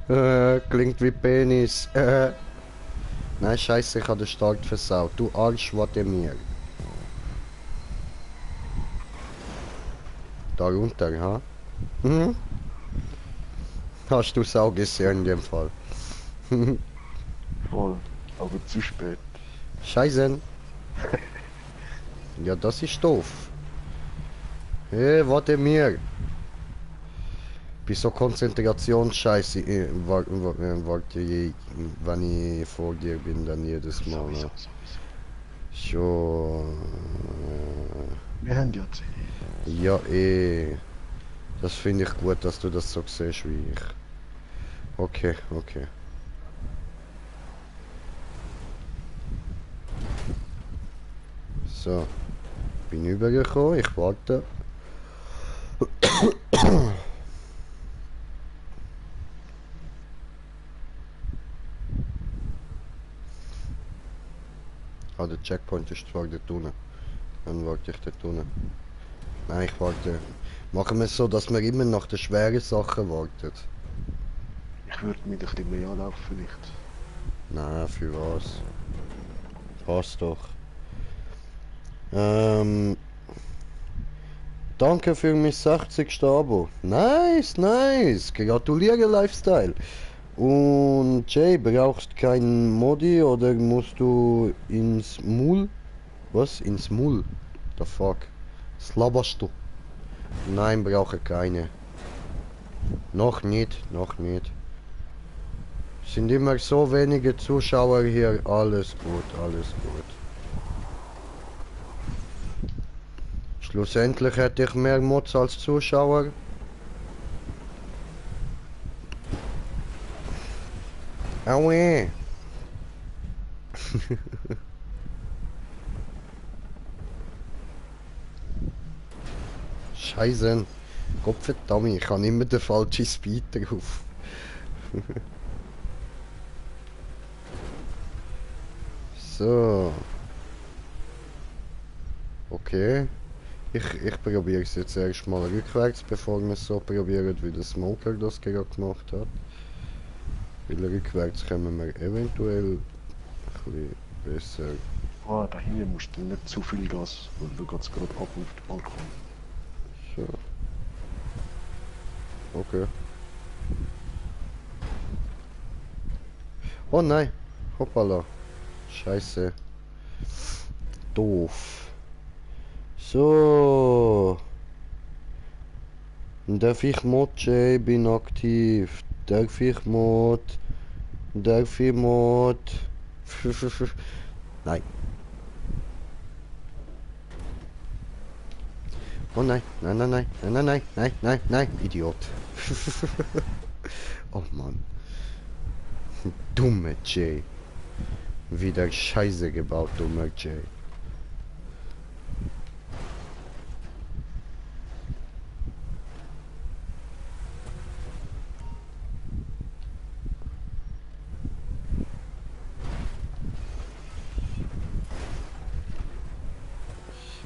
S1: Klingt wie Penis. Nein, scheiße, ich habe den Start versaut. Du Arsch, warte mir. Da runter, ha? Hm? Hast du es auch gesehen in dem Fall?
S2: Voll. Aber zu spät.
S1: Scheiße. Ja, das ist doof. Hey, warte mir. Bis so Konzentrationsscheiße, warte, wenn ich vor dir bin, dann jedes Mal.
S2: Sowieso,
S1: Ne?
S2: sowieso.
S1: Schon.
S2: Wir haben ja Zeit.
S1: Ja, eh. Das finde ich gut, dass du das so siehst wie ich. Okay, okay. So. Bin übergekommen, ich warte. Ah, der Checkpoint ist zwar dort unten. Dann warte ich dort unten. Nein, ich warte. Machen wir es so, dass wir immer nach den schweren Sachen warten.
S2: Ich würde mich ein bisschen mehr anlaufen vielleicht.
S1: Nein, für was? Passt doch. Danke für mein 60. Abo. Nice, nice. Gratuliere, Lifestyle. Und Jay, brauchst kein Modi oder musst du ins Mul? Was? Ins Mul? The fuck? Slabberst du? Nein, brauche keine. Noch nicht, noch nicht. Sind immer so wenige Zuschauer hier. Alles gut, alles gut. Schlussendlich hätte ich mehr Mods als Zuschauer. Aue. Scheiße. Gottverdammt, ich habe immer den falschen Speed drauf. So. Okay. Ich probiere es jetzt erstmal rückwärts, bevor wir es so probieren, wie der Smoker das gerade gemacht hat. Weil rückwärts kommen wir eventuell ein bisschen besser.
S2: Ah, da hinten musst du nicht zu viel Gas, weil du geht's gerade ab auf den Balkon.
S1: So. Okay. Oh nein. Hoppala. Scheiße. Doof. So. Darf ich Mod, Jay? Bin aktiv. Darf ich Mod? Darf ich Mod? Nein. Oh nein, nein, nein, nein, nein, nein, nein, nein, nein, nein, Idiot. Oh Mann. Dumme Jay. Wieder Scheiße gebaut, dummer Jay.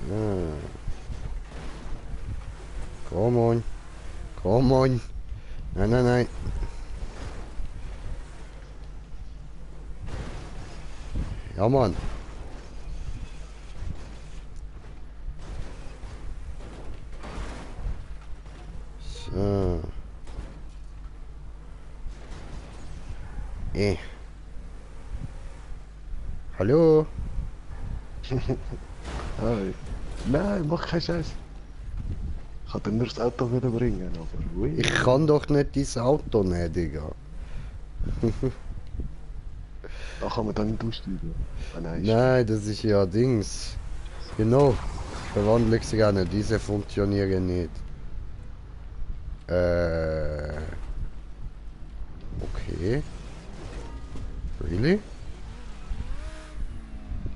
S1: So. Come on. Come on. Nein, nein, nein. Ja, Mann. So. Hallo?
S2: Hey. Nein, mach keinen Scheiß. Ich wollte nur das Auto wieder bringen, aber ui.
S1: Ich kann doch nicht dein Auto nehmen, Digga.
S2: Da kann man dann nicht aussteigen. Ah, nein,
S1: Nein, das ist ja Dings. Genau. Verwandlungsräne, diese funktionieren nicht. Okay. Really?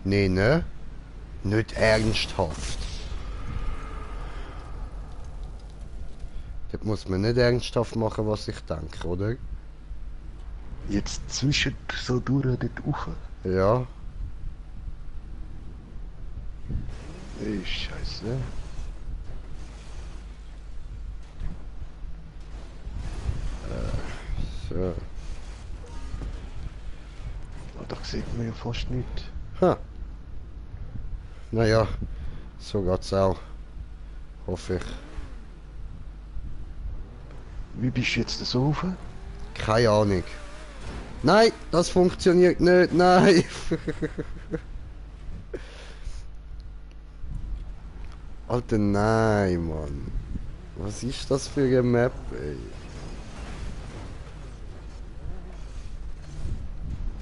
S1: Nee, ne? Nicht ernsthaft. Das muss man nicht ernsthaft machen, was ich denke, oder?
S2: jetzt zwischen so durch dort rauf.
S1: Ja.
S2: Ey, Scheiße.
S1: So.
S2: Oh, da sieht man ja fast nicht.
S1: Ha. Naja, so geht's auch. Hoffe ich.
S2: Wie bist du jetzt so rauf?
S1: Keine Ahnung. Nein, das funktioniert nicht. Nein. Alter, nein, Mann. Was ist das für eine Map, ey?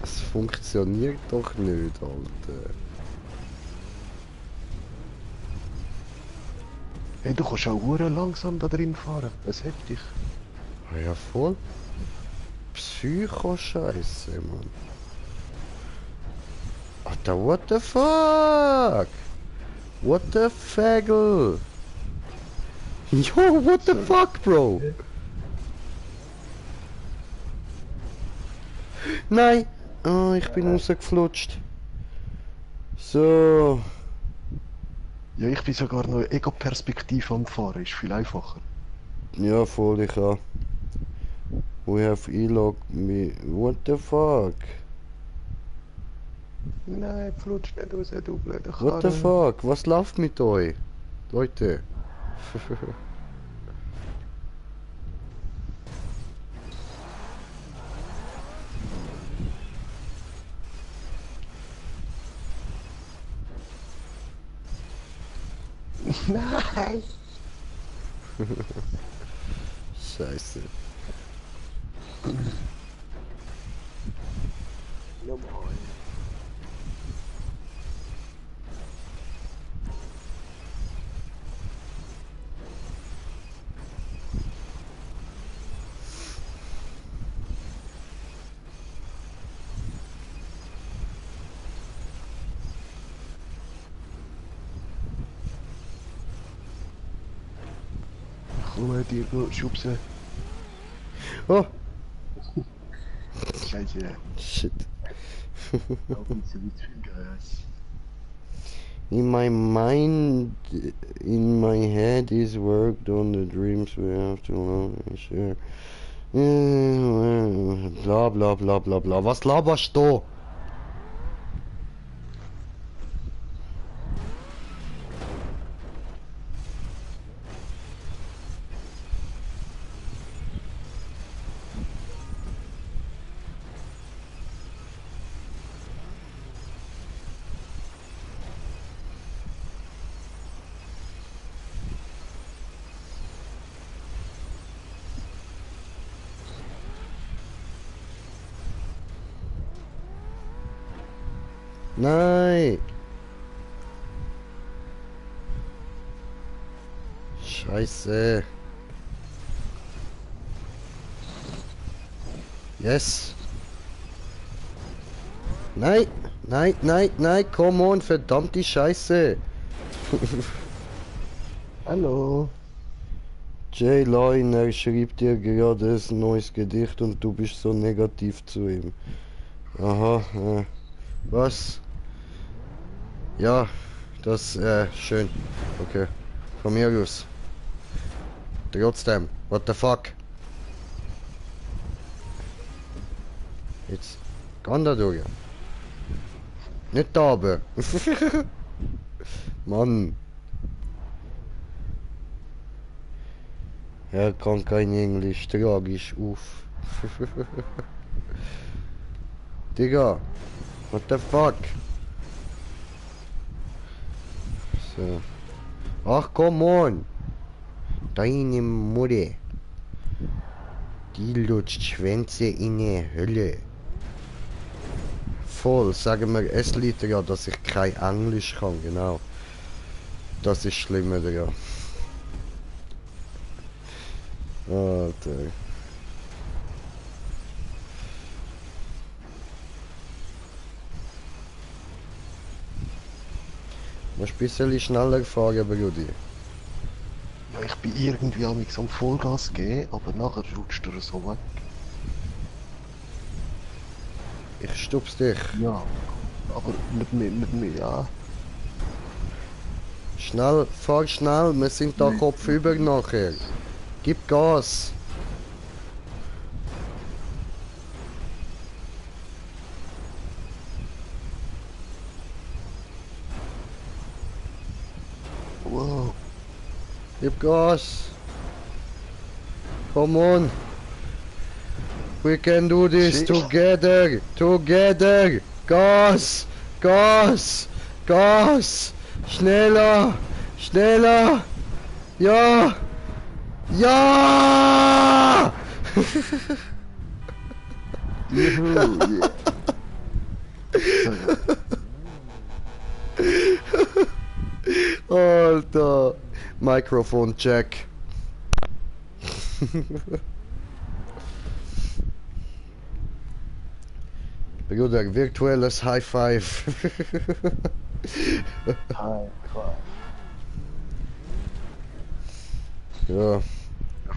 S1: Das funktioniert doch nicht, Alter.
S2: Hey, du kannst auch hure langsam da drin fahren. Es heftig.
S1: Ah ja, voll. Psycho-Scheiße, Mann. Alter, what the fuck? What the fagel? Yo, what the fuck, bro? Nein! Oh, ich bin rausgeflutscht. So.
S2: Ja, ich bin sogar noch Ego-Perspektive am Fahren. Ist viel einfacher.
S1: Ja, voll, ich auch. We have E-Log me. What the fuck?
S2: Nein, flutsch nicht raus, du blöde Karre.
S1: What the fuck? Was läuft mit euch? Leute.
S2: Nein!
S1: Scheiße.
S2: Normal. Komm, dir schubsen.
S1: Oh,
S2: Scheiße.
S1: shit.
S2: Augen zu weit Gas.
S1: In my mind, in my head is worked on the dreams we have to learn, share. Bla bla bla bla bla. Was laberst du? Nein! Scheiße. Yes. Nein, nein, nein, nein, come on, verdammte Scheiße.
S2: Hallo.
S1: Jay Loin, er schrieb dir gerade ein neues Gedicht und du bist so negativ zu ihm. Aha, was? Ja, das, schön. Okay. Von mir aus. Trotzdem, what the fuck? Jetzt kann da durch. Nicht da oben. Mann. Er kann kein Englisch, tragisch, uff. Digga, what the fuck? So. Ach, come on. Deine Mutter. Die lutscht Schwänze in die Hölle. Voll, sagen wir, es liegt ja, dass ich kein Englisch kann, genau. Das ist schlimmer, ja. Alter. Musst ein bisschen schneller fahren, Brudi.
S2: Ja, ich bin irgendwie am Vollgas geben, aber nachher rutscht er so weg.
S1: Ich stups dich.
S2: Ja, aber mit mir, ja.
S1: Schnell, fahr schnell, wir sind da kopfüber nachher. Gib Gas.
S2: Wow.
S1: Gib Gas. Come on. We can do this
S2: Shit.
S1: together. Together. Gas. Gas. Gas. Schneller. Schneller. Ja. Ja.
S2: Juhu, yeah. So,
S1: Alter. Mikrofon check. Bruder, virtuelles High Five.
S2: High five.
S1: Ja.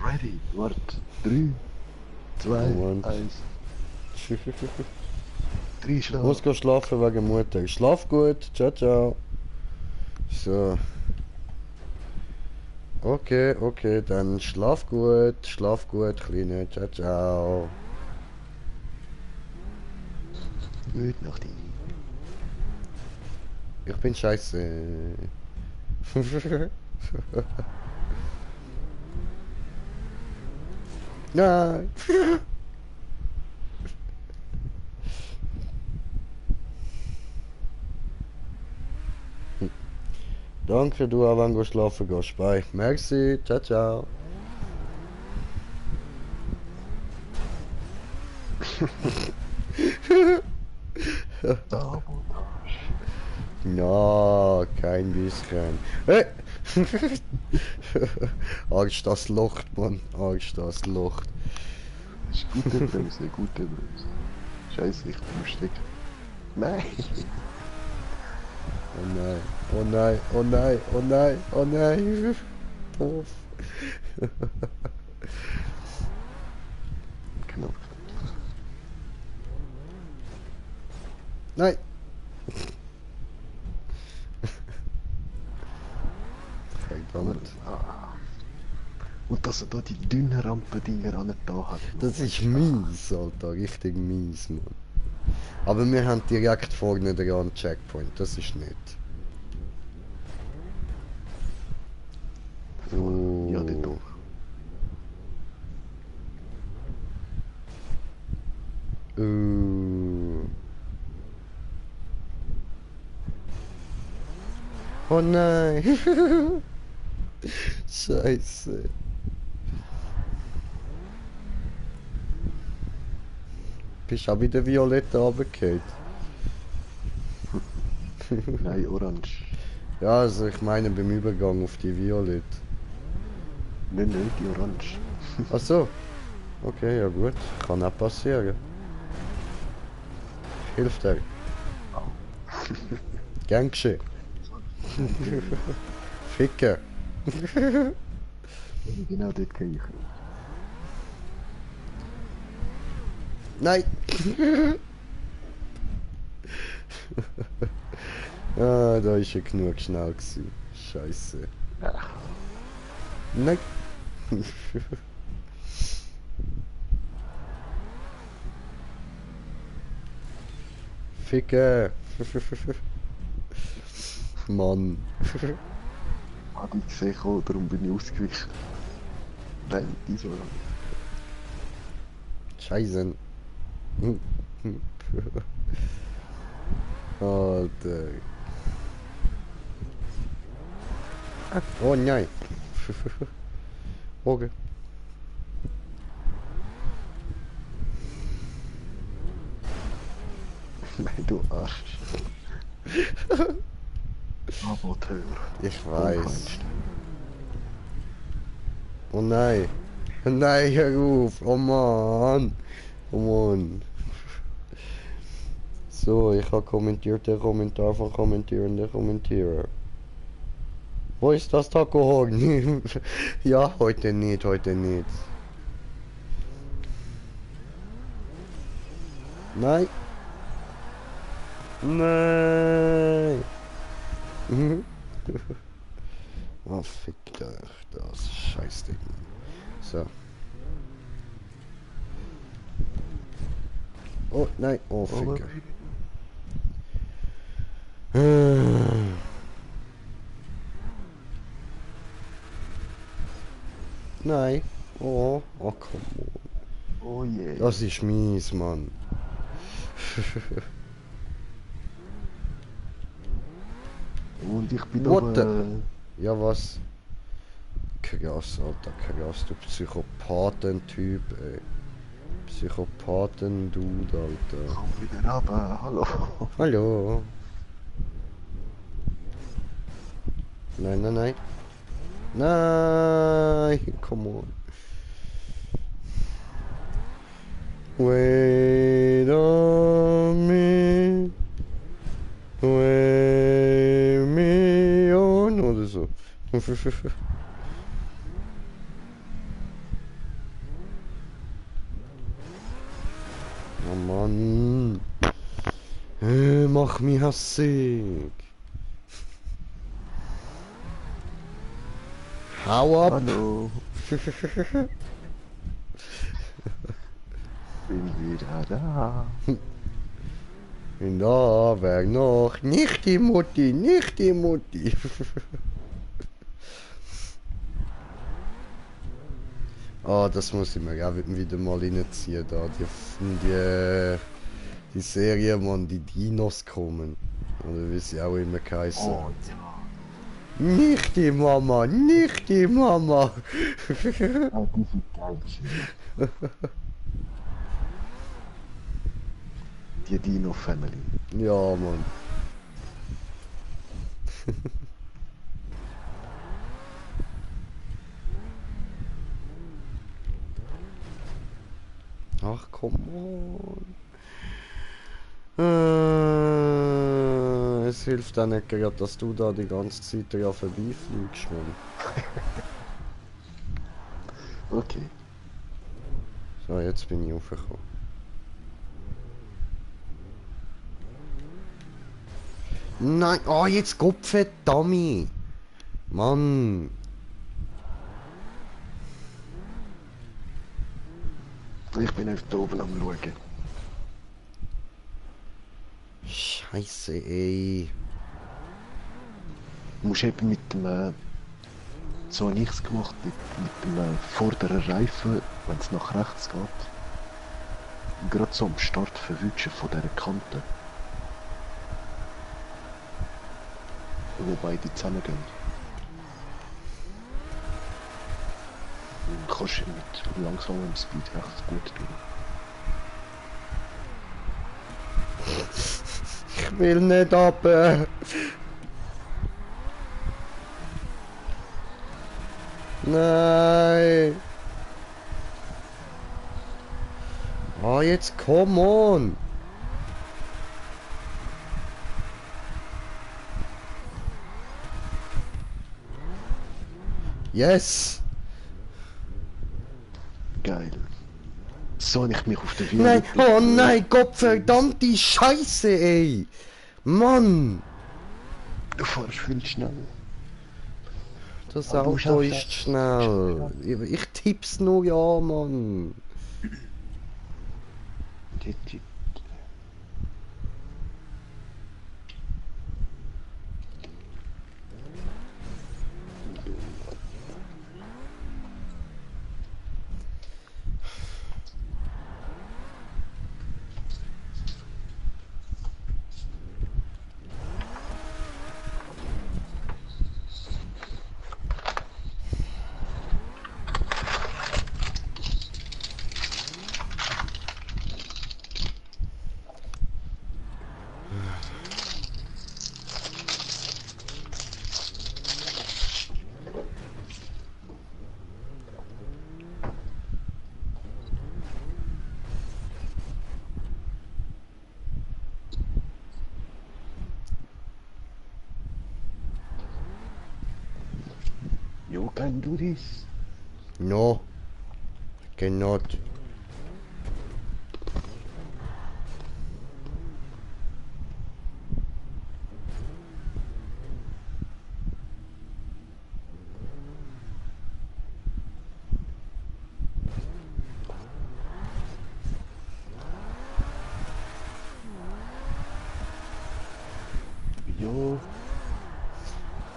S2: Ready, wart. 3, 2,
S1: Moment.
S2: 1. 3
S1: Ich
S2: Schlag.
S1: muss gehen schlafen wegen Mutter. Schlaf gut. Ciao, ciao. So. Okay, okay, dann schlaf gut, Kleine. Ciao, ciao.
S2: Gut nach dir.
S1: Ich bin scheiße. Nein. Danke, du auch, wenn du schlafen gehst. Bye. Merci. Ciao, ciao.
S2: Sabotage.
S1: Ja, kein bisschen. Hey! Angst, das Loch, Mann. Angst, das Loch.
S2: Das ist gute Bremse, gute Bremse. Scheiße, ich bin im Steck. Nein.
S1: Oh nein, oh nein, oh nein, oh nein, oh nein. Doof.
S2: Knapp.
S1: Nein. Verdammt.
S2: Ah. Und dass er da die dünnen Rampendinger an da hat.
S1: Das ist mies, Alter. Richtig mies, Mann. Aber wir haben direkt vorne dran einen Checkpoint. Das ist nett. Oh.
S2: Ja, den doch.
S1: Oh nein. Scheiße. Bist auch wieder violett runtergefallen?
S2: Nein, orange.
S1: Ja, also ich meine beim Übergang auf die Violett.
S2: Nein, nein, die orange.
S1: Ach so. Okay, ja gut. Kann auch passieren. Hilft dir. Gern geschehen. Ficker.
S2: Genau dort gehe ich.
S1: Nein. Ah, da ist er genug schnell gewesen. Scheiße.
S2: Ach,
S1: Nein. Ficker. Mann.
S2: hatte ich gesehen, oh, darum bin ich ausgewichen. Nein, die so.
S1: Scheiße. Alter. Oh nein. Okay.
S2: Nein, du Arsch. Amateur.
S1: Ich weiß. Oh nein. Nein, hör auf. Oh Mann. Oh Mann. So, ich habe kommentiert den Kommentar von kommentierenden Kommentierer. Wo ist das Taco-Horn? Ja, heute nicht, heute nicht. Nein. Nein. fickt euch das Scheißding. So. Oh, nein. Oh, Ficker. Nein. Oh, oh, komm.
S2: Oh je.
S1: Das ist mies, Mann.
S2: Und ich bin
S1: What
S2: aber...
S1: Ja, was? Krass, Alter, krass. Du Psychopathen-Typ, ey. Psychopathen-Dude, Alter.
S2: Komm wieder runter, hallo.
S1: Hallo. Nein, nein, nein. Nein, come on. Wait a minute. Wait me on. Oder so. Oh Mann. Mach mich hassig. Hau ab.
S2: Hallo. Bin wieder da.
S1: In da wär noch nicht die Mutti, nicht die Mutti. Ah, das muss ich mir auch wieder mal reinziehen, da. Die Serie, Mann, die Dinos kommen. Oder wie sie auch immer heißen.
S2: Oh ja.
S1: Nicht die Mama, nicht die Mama.
S2: Ah, die sind geil gewesen. Die Dino Family.
S1: Ja, Mann. Ach, komm on. Es hilft auch nicht gerade, dass du da die ganze Zeit ja vorbeifliegst, Mann.
S2: Okay.
S1: So, jetzt bin ich aufgekommen. Nein, oh, jetzt Gopfet, Dummy. Mann.
S2: Ich bin einfach da oben am schauen.
S1: Scheiße, ey.
S2: Du musst eben mit dem... so habe ich es gemacht, mit dem vorderen Reifen, wenn es nach rechts geht. Gerade so am Start verwischen von dieser Kante. Wobei die zusammengehen. Dann kannst du mit langsamem Speed recht gut durch.
S1: Ich will nicht ab. Nein. Oh, jetzt come on. Yes.
S2: Geil. So habe ich mich auf der
S1: Nein,
S2: Violette...
S1: oh nein, Gottverdammte Scheiße, ey. Mann.
S2: Du fährst viel schnell.
S1: Das
S2: Aber du
S1: Auto
S2: schaffst
S1: ist
S2: es.
S1: schnell. Ich tipp's nur ja, Mann.
S2: You can do this.
S1: No, cannot.
S2: Jo,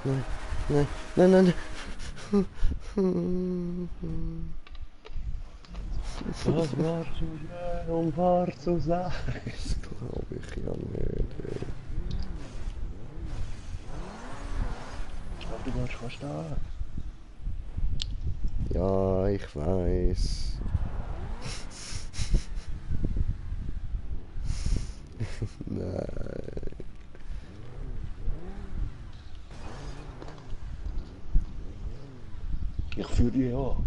S1: Nein, nein, nein, nein.
S2: das war zu schön, um wahr zu sein.
S1: Das glaube ich ja nicht. Ey.
S2: Aber du warst fast da.
S1: Ja, ich weiß. Nein.
S2: Ich fühle dich an.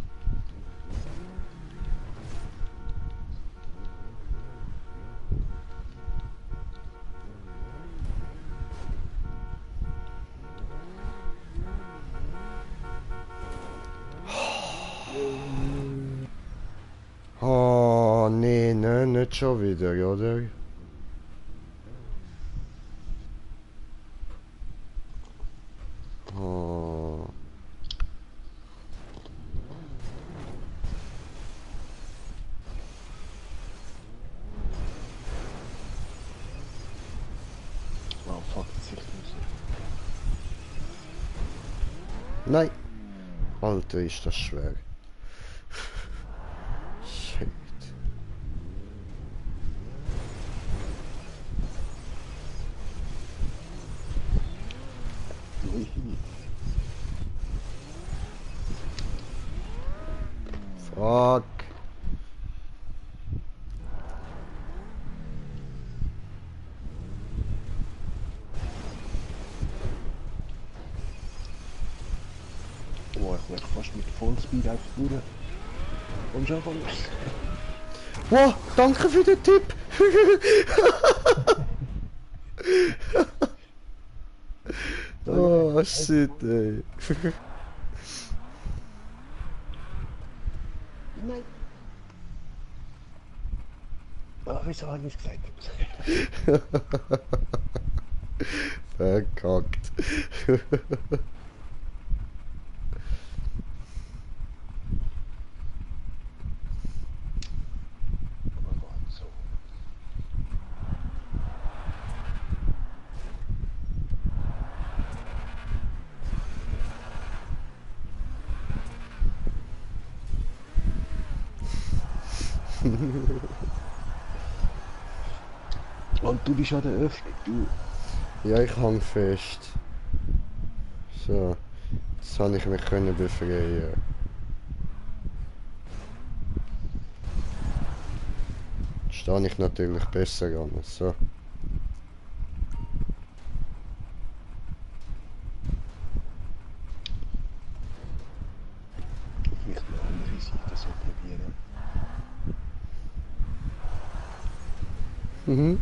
S1: Oh, nee, ne, nicht schon wieder, oder? Oh.
S2: Oh fuck, das ist echt nicht.
S1: Nein. Alter, ist das schwer. Shit.
S2: Ui.
S1: Fuck.
S2: Oh, ich werde fast mit Vollspeed einfach durch. Und schon voll.
S1: Wow, danke für den Tipp. Oh, shit, ey.
S2: Nein. Ah, wieso habe ich es gesagt?
S1: Verkackt.
S2: Oh Gott, so. Und du bist an der Öffnung, du.
S1: Ja, ich hang fest. So, jetzt habe ich mich können befreien. Jetzt stehe ich natürlich besser an. So.
S2: Vielleicht eine andere Seite so probieren.
S1: Mhm.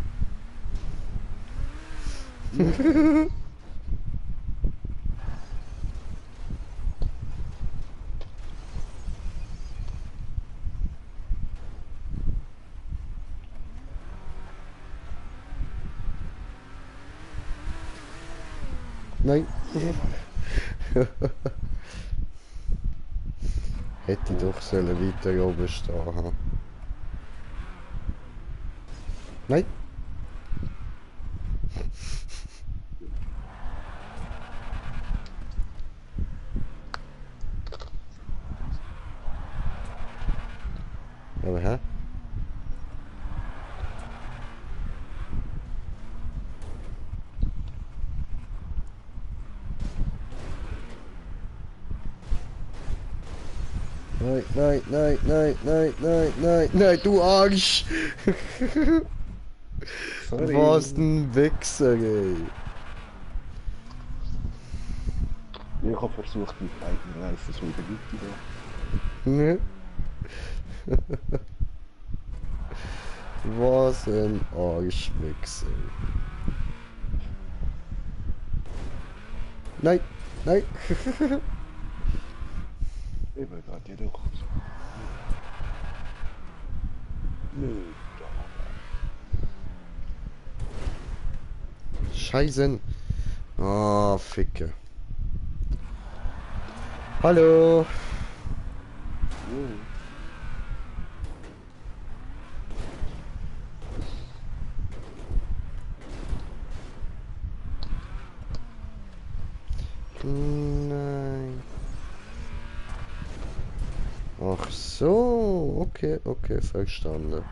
S1: Nein. Hätte ich doch sollen weiter oben stehen. Nein. Aber hä? Nein, nein, nein, nein, nein, nein, nein, nein, du Arsch!
S2: Sorry.
S1: Was ein Wichser, ey!
S2: Ich habe versucht, mit beiden Reifen so in der Mitte da.
S1: Ne? Was ein Arschwichser. Nein, nein.
S2: Eben, geht ja doch. Nö,
S1: Scheißen. Ah, Ficke. Hallo. Nein. Ach so, okay, okay, verstanden.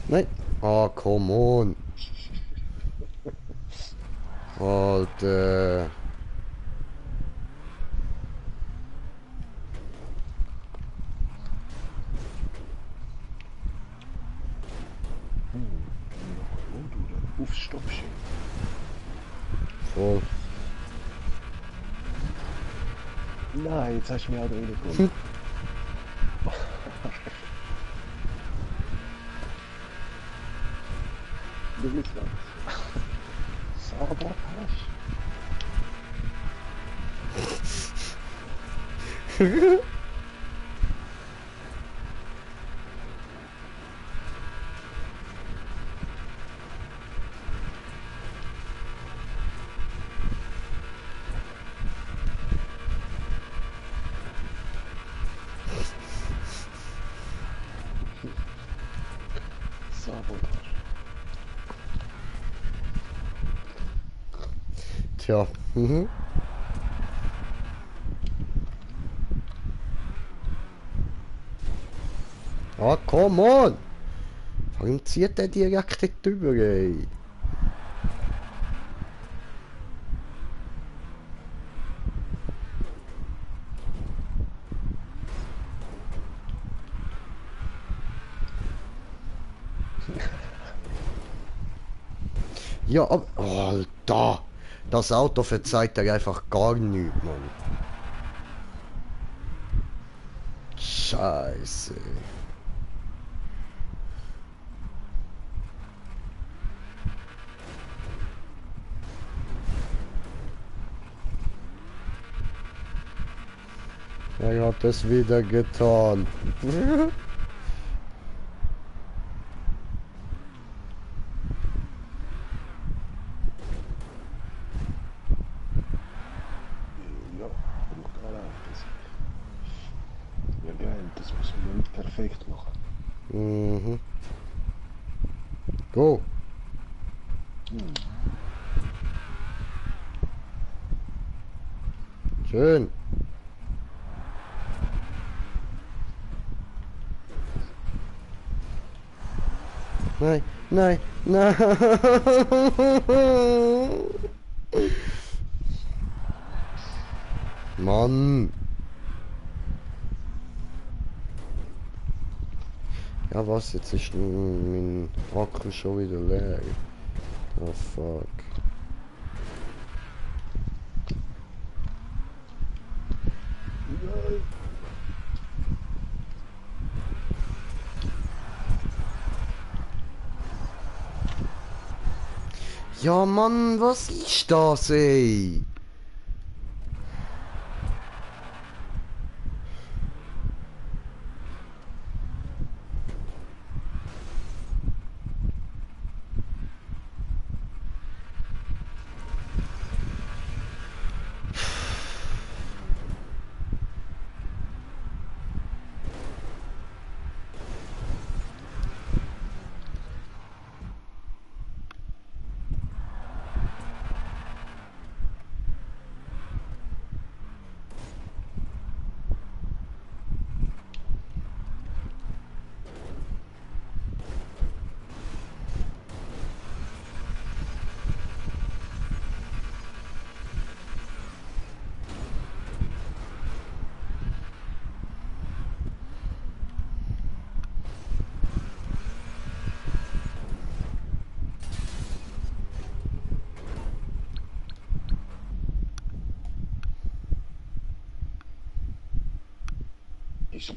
S1: Nein. Ah, come on. Alter.
S2: Oh, du, aufs Stoppschild.
S1: Voll.
S2: Nein, jetzt hast du mich auch da reingekommen. Du bist was. Sabotage. Sabotage.
S1: Tja. Mhm. Ah, come on! Warum zieht der direkt dort drüber, ey? Ja, aber... Alter! Das Auto verzeiht er einfach gar nichts, Mann. Scheiße. Er hat es wieder getan.
S2: Ja, braucht gerade auch das. Ja, geil, das muss man ja nicht perfekt machen.
S1: Mhm. Go. Schön. Nein, nein, nein. Mann. Ja, was? Jetzt ist mein Akku schon wieder leer. Oh fuck.
S2: Nein.
S1: Ja, Mann, was ist das, ey?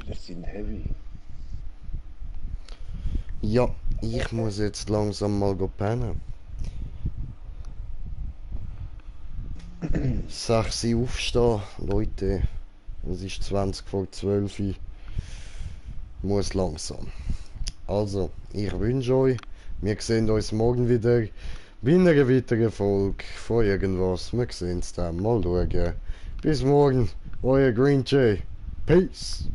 S2: Wir sind heavy.
S1: Ja, ich muss jetzt langsam mal pennen. 6 Uhr aufstehen, Leute. Es ist 20 vor 12 Uhr. Muss langsam. Also, ich wünsche euch, wir sehen uns morgen wieder bei einer weiteren Folge von irgendwas. Wir sehen es dann. Mal schauen. Bis morgen, euer Green Jay. Peace.